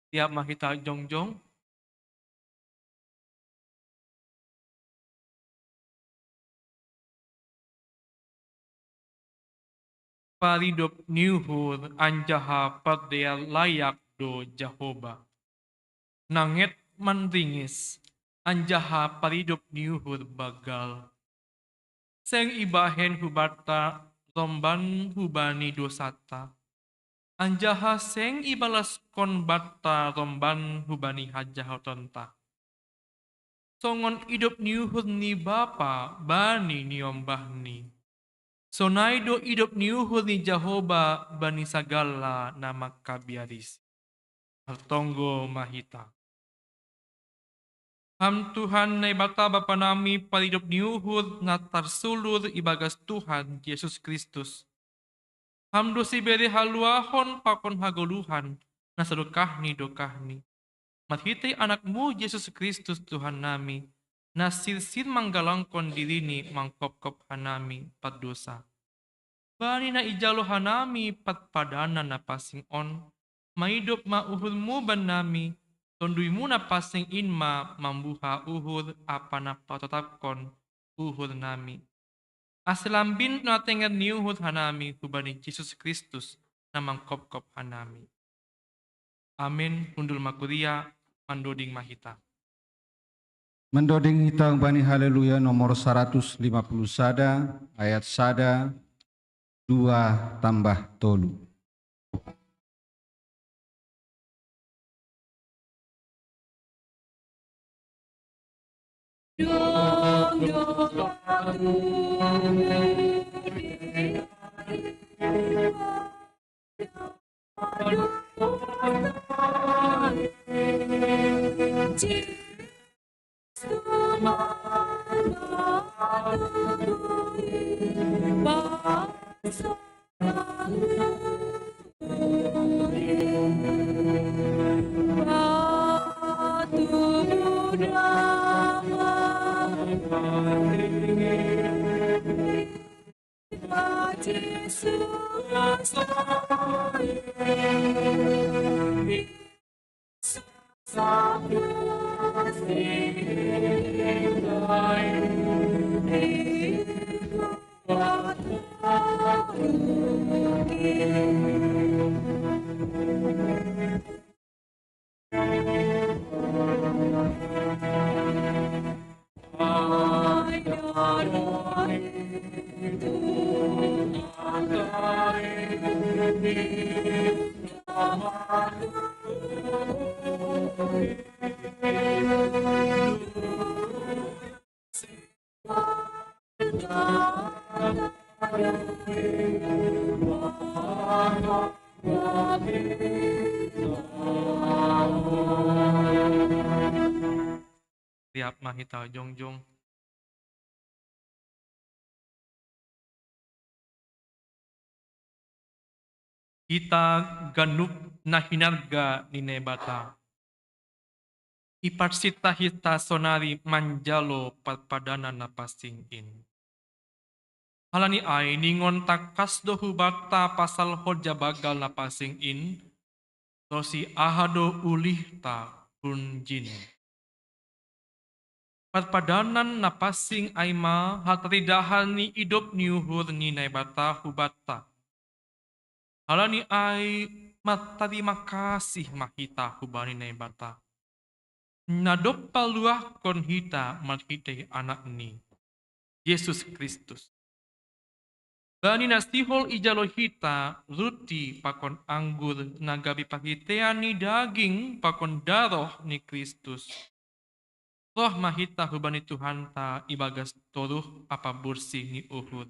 Siap ma hita jongjong? Paridop ni uhur anjaha pardear layak do Jahowa. Nanget manringis, anjaha paridop ni uhur banggal. Seng ibahen hubanta romban hubani dosanta, anjaha seng ibalaskon banta romban hubani hajahatonta. Songon idop ni uhur ni bapa bani niombahni, sonai do idop ni uhur ni Jahowa bani sagala na mangkabiarisi. Martonggo ma hita. Ham Tuhan Naibata Bapa nami, paridop ni uhur na tarsulur ibagas Tuhan Jesus Kristus, Ham do sibere haluahon pakon hagoluhan na sadokah ni dokahni. Marhitei Anakmu Jesus Kristus Tuhan nami, na sirsir manggalangkon dirini mangkopkop hanami pardosa. Bani na ijalo hanami parpadanan na pansing on, maidop ma uhurmu bannami, tonduimu na pansing in ma mambuha uhur ampa na patotapkon uhurnami. Ase lambin na tenger ni uhur hanami hubani Jesus Kristus na mangkopkop hanami. Amen. Hundul ma kuria. mandoding mahita. Mendoding hita bani Haleluya nomor seratus lima puluh sada, ayat sada, dua tambah tolu. Siap mahita jongjong. Hita ganup na hinarga ni Naibata. Iparsita hita sonari manjalo parpadanan na pansing in. Halani ai ningon takas do hubata pasal horja bagal na pansing in, tosi aha do ulihta hunjin. Parpadanan na pansing ai ma hataridahan ni idop ni uhur ni Naibata hubata. Halani ai martarima kasih ma hita hubani Naibata. Na dob paluahkon hita marhitei Anakni, Jesus Kristus. Bani na sihol ijalo hita ruti pakon anggur na gabe parhitean ni daging pakon daroh ni Kristus. Roh ma hita hubani Tuhanta ibagas toruh ampa borsih ni uhur.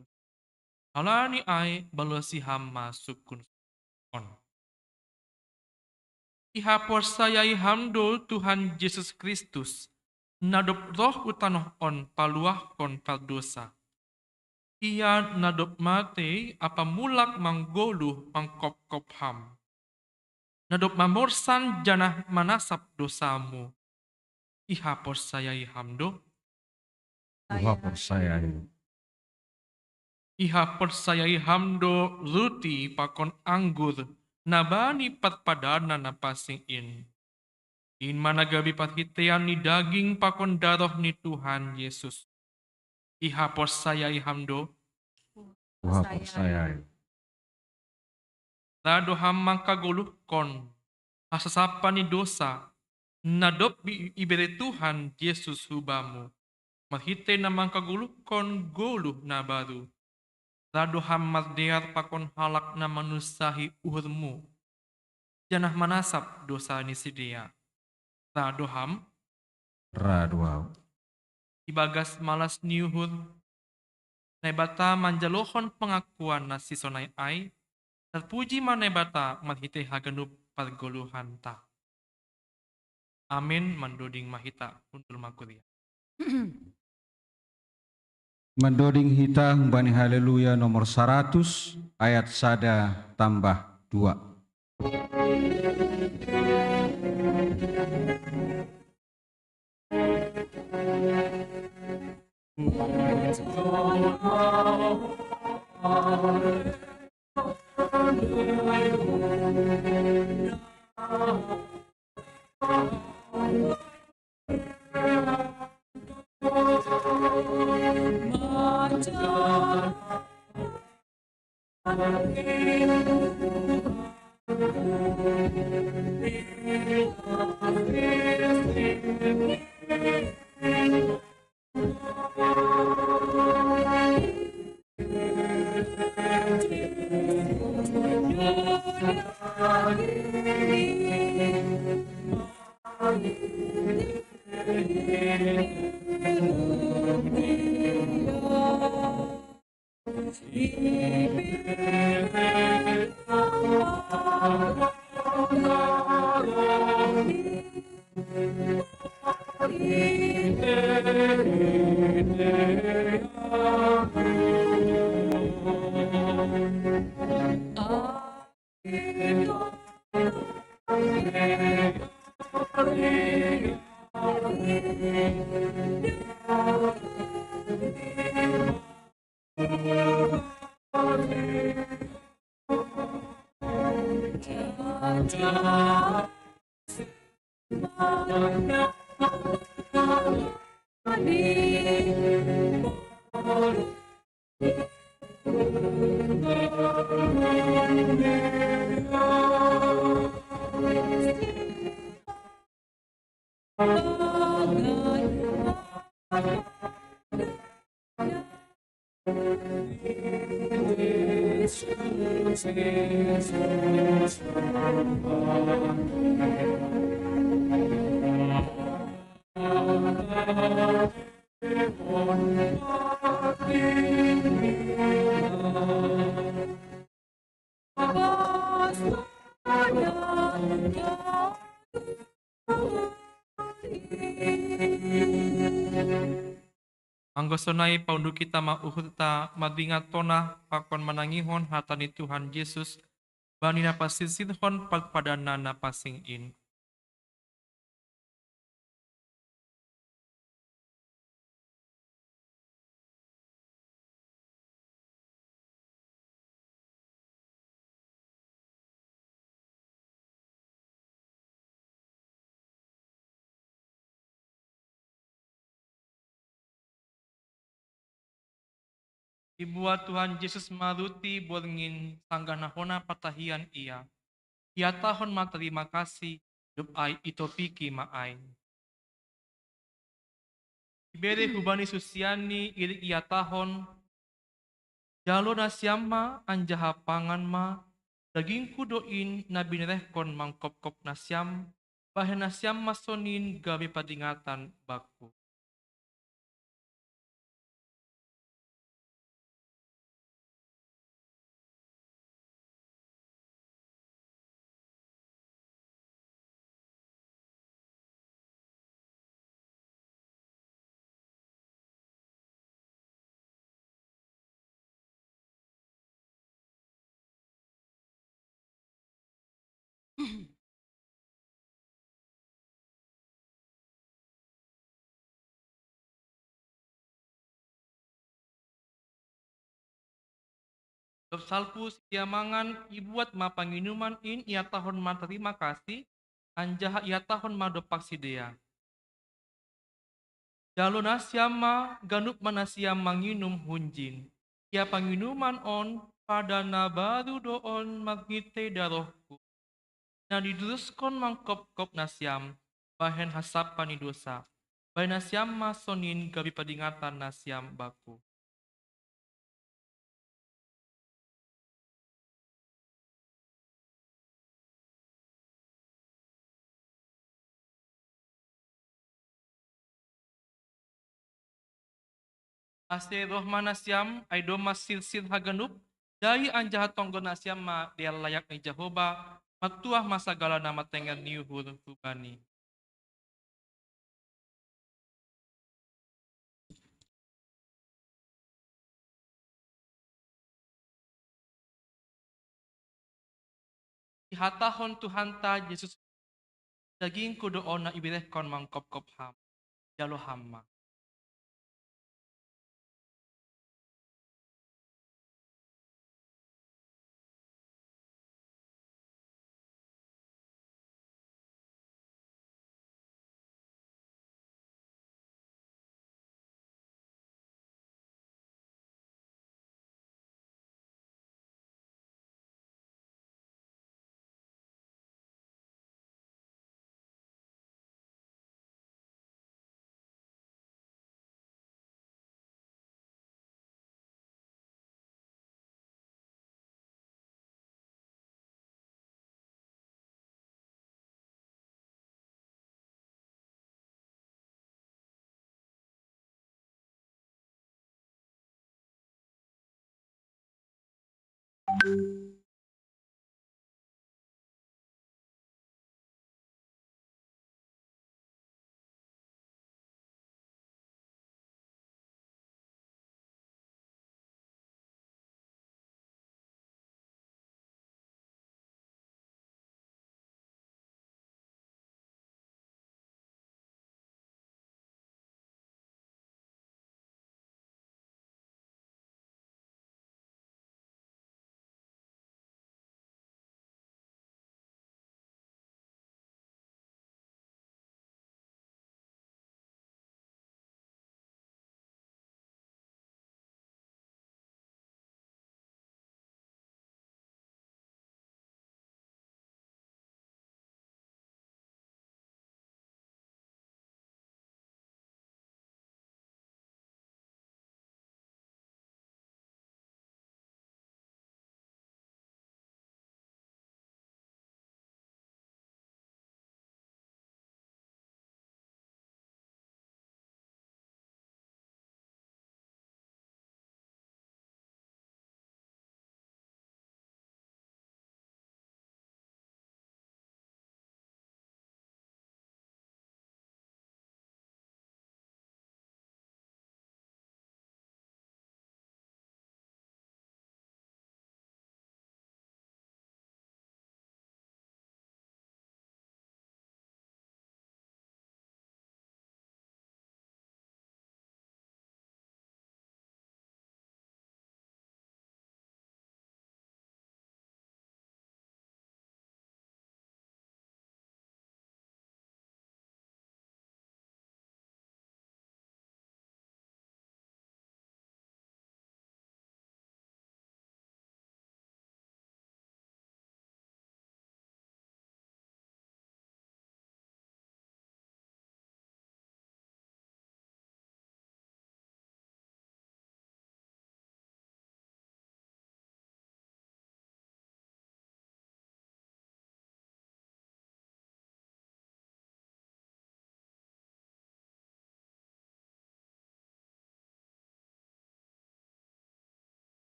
Halani ai balosi ham ma sungkun on. Ihaporsayai ham do Tuhan Jesus Kristus, na dob roh hu tanoh on paluahkon pardousa. Ia na dob matei ampa mulak manggoluh mangkopkop ham. Na dob mamorsan janah manasap dousamu. Ihaporsayai ham do? Ihaporsayai. Ihaporsayai ham do ruti pakon anggur na bani parpadanan na pansing in. In ma na gabe parhitean ni daging pakon daroh ni Tuhan Jesus. Ihaporsayai ham do? Uhaporsayai. Ra do ham mangkagoluhkon hasasapan ni dousa na dob ibere Tuhan Jesus hubamu, marhitei na mangkagoluhkon goluh na baru. Ra do ham mardear pakon halak na manunsahi uhurmu, janah manasap dousa ni sidea. Ra do ham? Ra do ahu. Ibagas malas ni uhur, Naibata manjalohon pangakuan na sisonai ai. Tarpuji ma Naibata marhitei haganup pargoluhanta. Amin. Mandoding ma hita, hundul ma kuria. Mandoding hita humbani Haleluya nomor saratus, ayat sada tambah dua. Anggo sonai paunduki ta ma uhurta, madingat tona pakon manangihon hata ni Tuhan Jesus bani na pasirsirhon parpadanna na pansing in. Ibuat Tuhan Jesus ma ruti borngin, sanggah na hona partahian Ia, ihatahon ma tarima kasih, dob ai itopiki ma ai. Ibere hubani susianNi, irik ihatahon: Jalo nasiam ma anjaha pangan ma, dagingKu do in na binerehkon mangkopkop nasiam, bahen nasiam ma sonin gabe paringatan Bakku. Dob salpu sidea mangan, ibuat ma panginuman in, ihatahon ma tarima kasih, anjaha ihatahon ma dompak sidea: Jalo nasiam ma, ganup ma nasiam manginum hunjin. Ia panginuman on, pada na baru do on marhitei darohKu, na diduruskon mangkopkop nasiam, bahen hasapan ni dousa. Bahen nasiam ma sonin gabe paringatan nasiam Bakku. Ase roh ma nasiam, ai domma sirsir haganup, dai anjaha tonggo nasiam ma dear layak ni Jahowa, martuah ma sagala na martengan ni uhur hu Bani. Ihatahon Tuhanta Jesus: DagingKu do on na iberehkon mangkopkop ham. Jalo ham ma.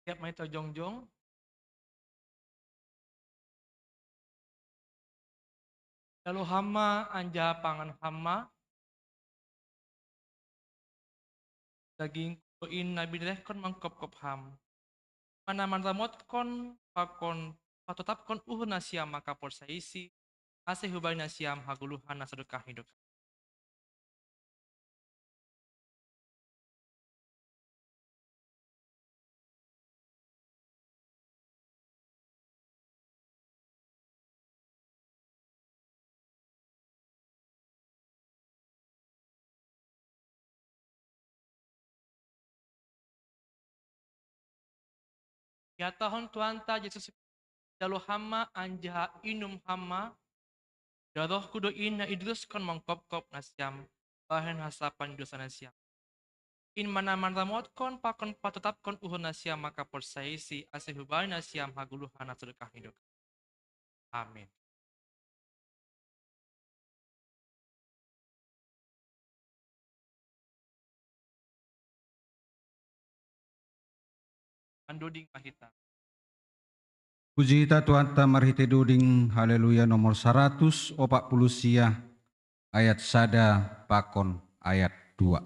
Siap mai to jongjong. Jalo hama anjaha pangan hama. Dagingku do in na binarehkon mangkopkop ham. Manamaramot-Kon pakon patatapkon uhur nasiam makaporsayaisi, ase hubahen nasiam hagoluhan na sadokah ni dokah. Ihatahon Tuhanta Jesus, jalo hama anjaha inum hama, darohku do in na iduruskon mangkopkop nasiam, bahen hasapan dosa nasiam. In manamaramot-Kon pakon patatapkon uhur nasiam makaporsayaisi, ase hubahen nasiam hagoluhan na sadokah ni dokah. Amin. Mandoding ma hita. Puji hita Tuhanta marhite doding, haleluya, nomor saratus opat puluh sia, ayat sada pakon ayat dua.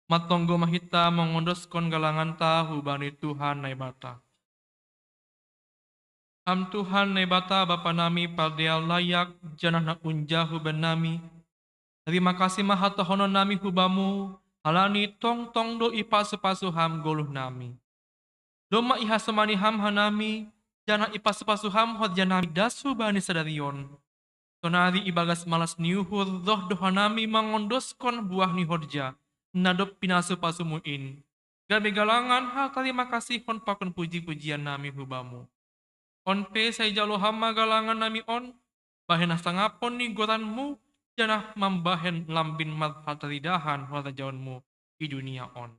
Matonggo ma hita mangondoskon galanganta hubani Tuhan Naibata. Am Tuhan Naibata Bapa nami, pardea layak janah na unjahu bennami, tarima kasih ma hatohonon nami hu Bamu, halani tongtong do ipasu-pasu Ham goluh nami. Domma ihasomani Ham hanami, janah ipasu-pasu Ham horja nami das hubani sadari on. Sonari ibagas malas ni uhur roh do hanami mangondoskon buah ni horja, na dob pinasu-pasumu in. Gabe galangan hatarima kasihon pakon puji-pujian nami hu Bamu. On pe sai jalo Ham ma galangan nami on, bahen hasangapon ni goranmu, janah mambahen lambin marhataridahan harajaonmu i dunia on.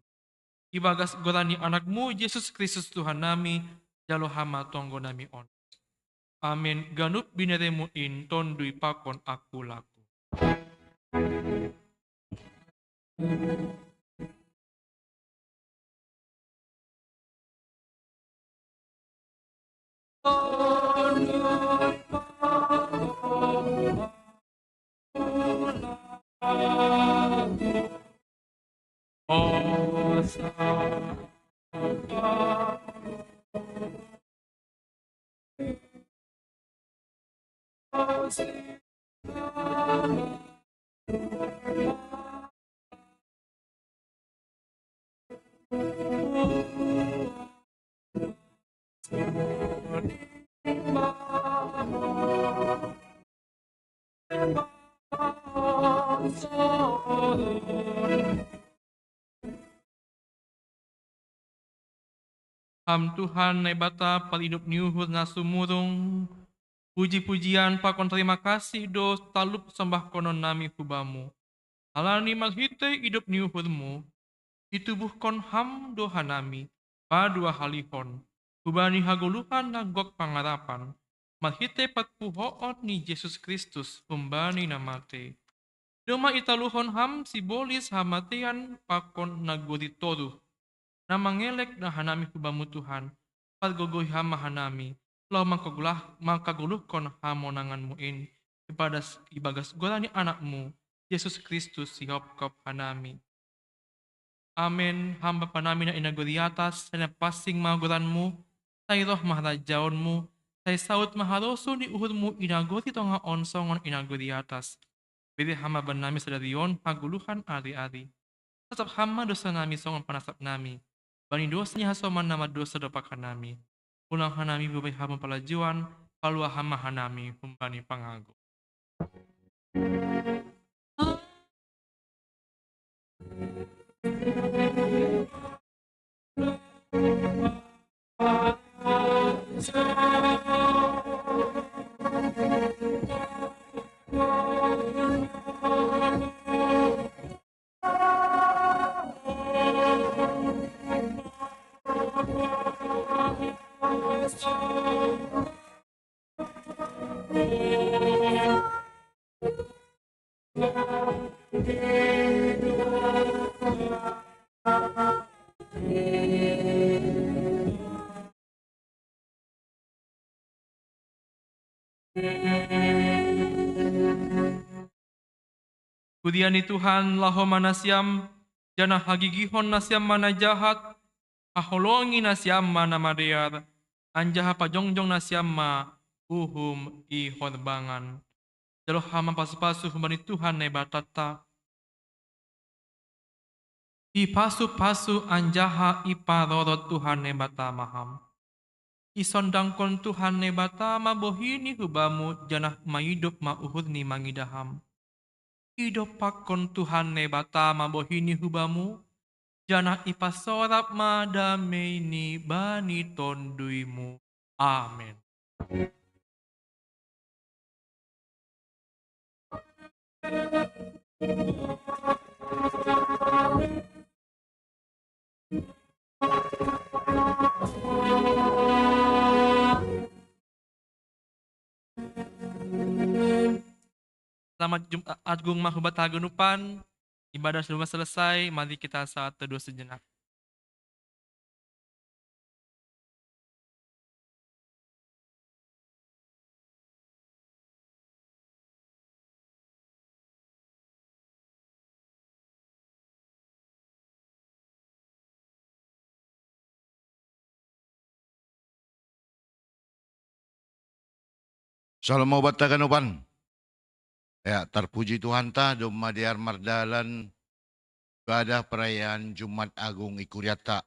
Ibagas goran ni AnakMu, Jesus Kristus Tuhan nami, jalo Ham ma tonggo nami on. Amen. Ganup binereMu in Tonduy pakon Aku laku. Ham Tuhan Naibata, parinup ni uhur na sumurung, puji-pujian pakon tarima kasih do talup sombahkonon nami hu Bamu. Halani marhitei idop ni uhurMu, itubuhkon Ham do hanami paduahalihon hubani hagoluhan na gok pangarapan, marhitei parpuhoon ni Jesus Kristus humbani na matei. Domma italuhon Ham sibolis hamateian pakon nagori toruh, na mangelek na hanami hu Bamu Tuhan, pargogohi Ham ma hanami, laho mangkagolah-, mangkagoluhkon hamonanganMu in, ibadas-, ibagas goran ni AnakMu, Jesus Kristus sihopkop hanami. Amen. Ham Bapa nami na i nagori atas, sai na pansing ma goranMu, sai roh ma harajaonMu, sai saut ma harosuh ni uhurMu i nagori tongah on songon i nagori atas. Bere Ham ma bannami sadari on hagoluhan ari-ari. Sasap Ham ma dousa nami songon panasap nami bani dousa ni hasoman na mardousa dompak hanami. Unang hanami bubai Ham palajuan, palua Ham ma hanami humbani pangago. Kuria ni Tuhan, laho ma nasiam, janah hagigihon nasiam ma na jahat, haholongi nasiam ma na madear, anjaha pajongjong nasiam ma uhum i horbangan. Jalo Ham ma pasu-pasu humbani Tuhan Naibatanta. Ipasu-pasu anjaha iparorot Tuhan Naibata ma Ham. Isondangkon Tuhan Naibata ma bohi-Ni hu Bamu, janah maidop ma uhur-Ni mangidah Ham. Idompakkon Tuhan Naibata ma bohi-Ni hu Bamu, janah ipasorap ma damei-Ni bani tonduimu. Amen. Selamat Jumat Agung ma hubanta haganupan. Ibadah sudah selesai, mari kita saat teduh sejenak. Syalom ma hubanta haganupan. Ya, tarpuji Tuhanta, domma dear mardalan ibadah perayaan Jumat Agung i kurianta.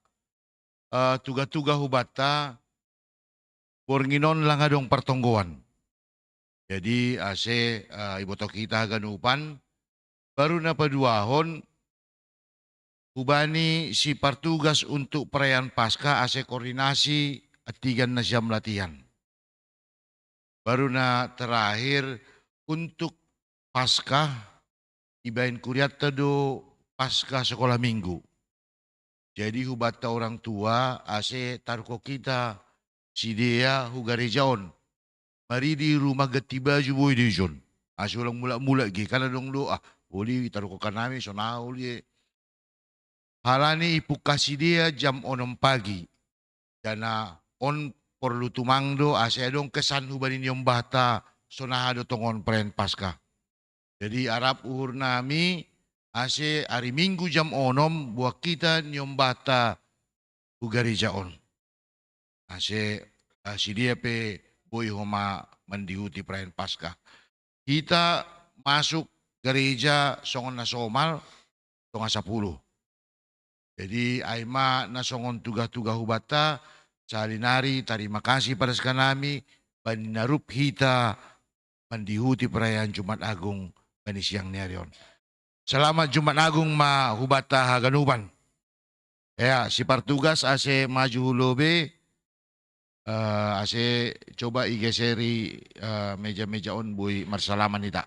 Eh, tuga-tuga hubanta, borngin on lang adong partonggoan. Jadi, ase, eh, iboto hita haganupan, baru na paduahon, hubani si partugas untuk perayaan Paskah ase koordinasi antigan nasiam latihan. Baru na terakhir, Untuk Paskah, ibaen kuriatta do Paskah sekolah minggu. Jadi hubata orang tua ase taruhkon hita sidea hu gareja on. Maridi rumah ganti baju boi do ijon. Ase ulang mulak-mulak ge, kan adong do, ah, uli taruhkon kanami sonari uli e. Halani ipungka sidea jam onom pagi. Jala on porlu tumang do ase adong kesan hubani niombahta sonaha do tongon perayaan Paskah. Jadi arap uhurnami ase ari Minggu jam onom boan hita niombahta hu gareja on. Ase, eh, sidea pe boi homa mandihuti perayaan Paskah. Hita masuk gareja songon na somal, setengah sepuluh. Jadi ai ma na songon tuga-tuga hubata, sahali nari tarima kasih padas kanami, bani na rup hita mandihuti perayaan Jumat Agung bani siang ni ari on. Selamat Jumat Agung ma hubata haganupan. Ya, si partugas ase maju hu lobi, eh, ase coba igeseri, eh, meja-meja on boi marsalaman hita.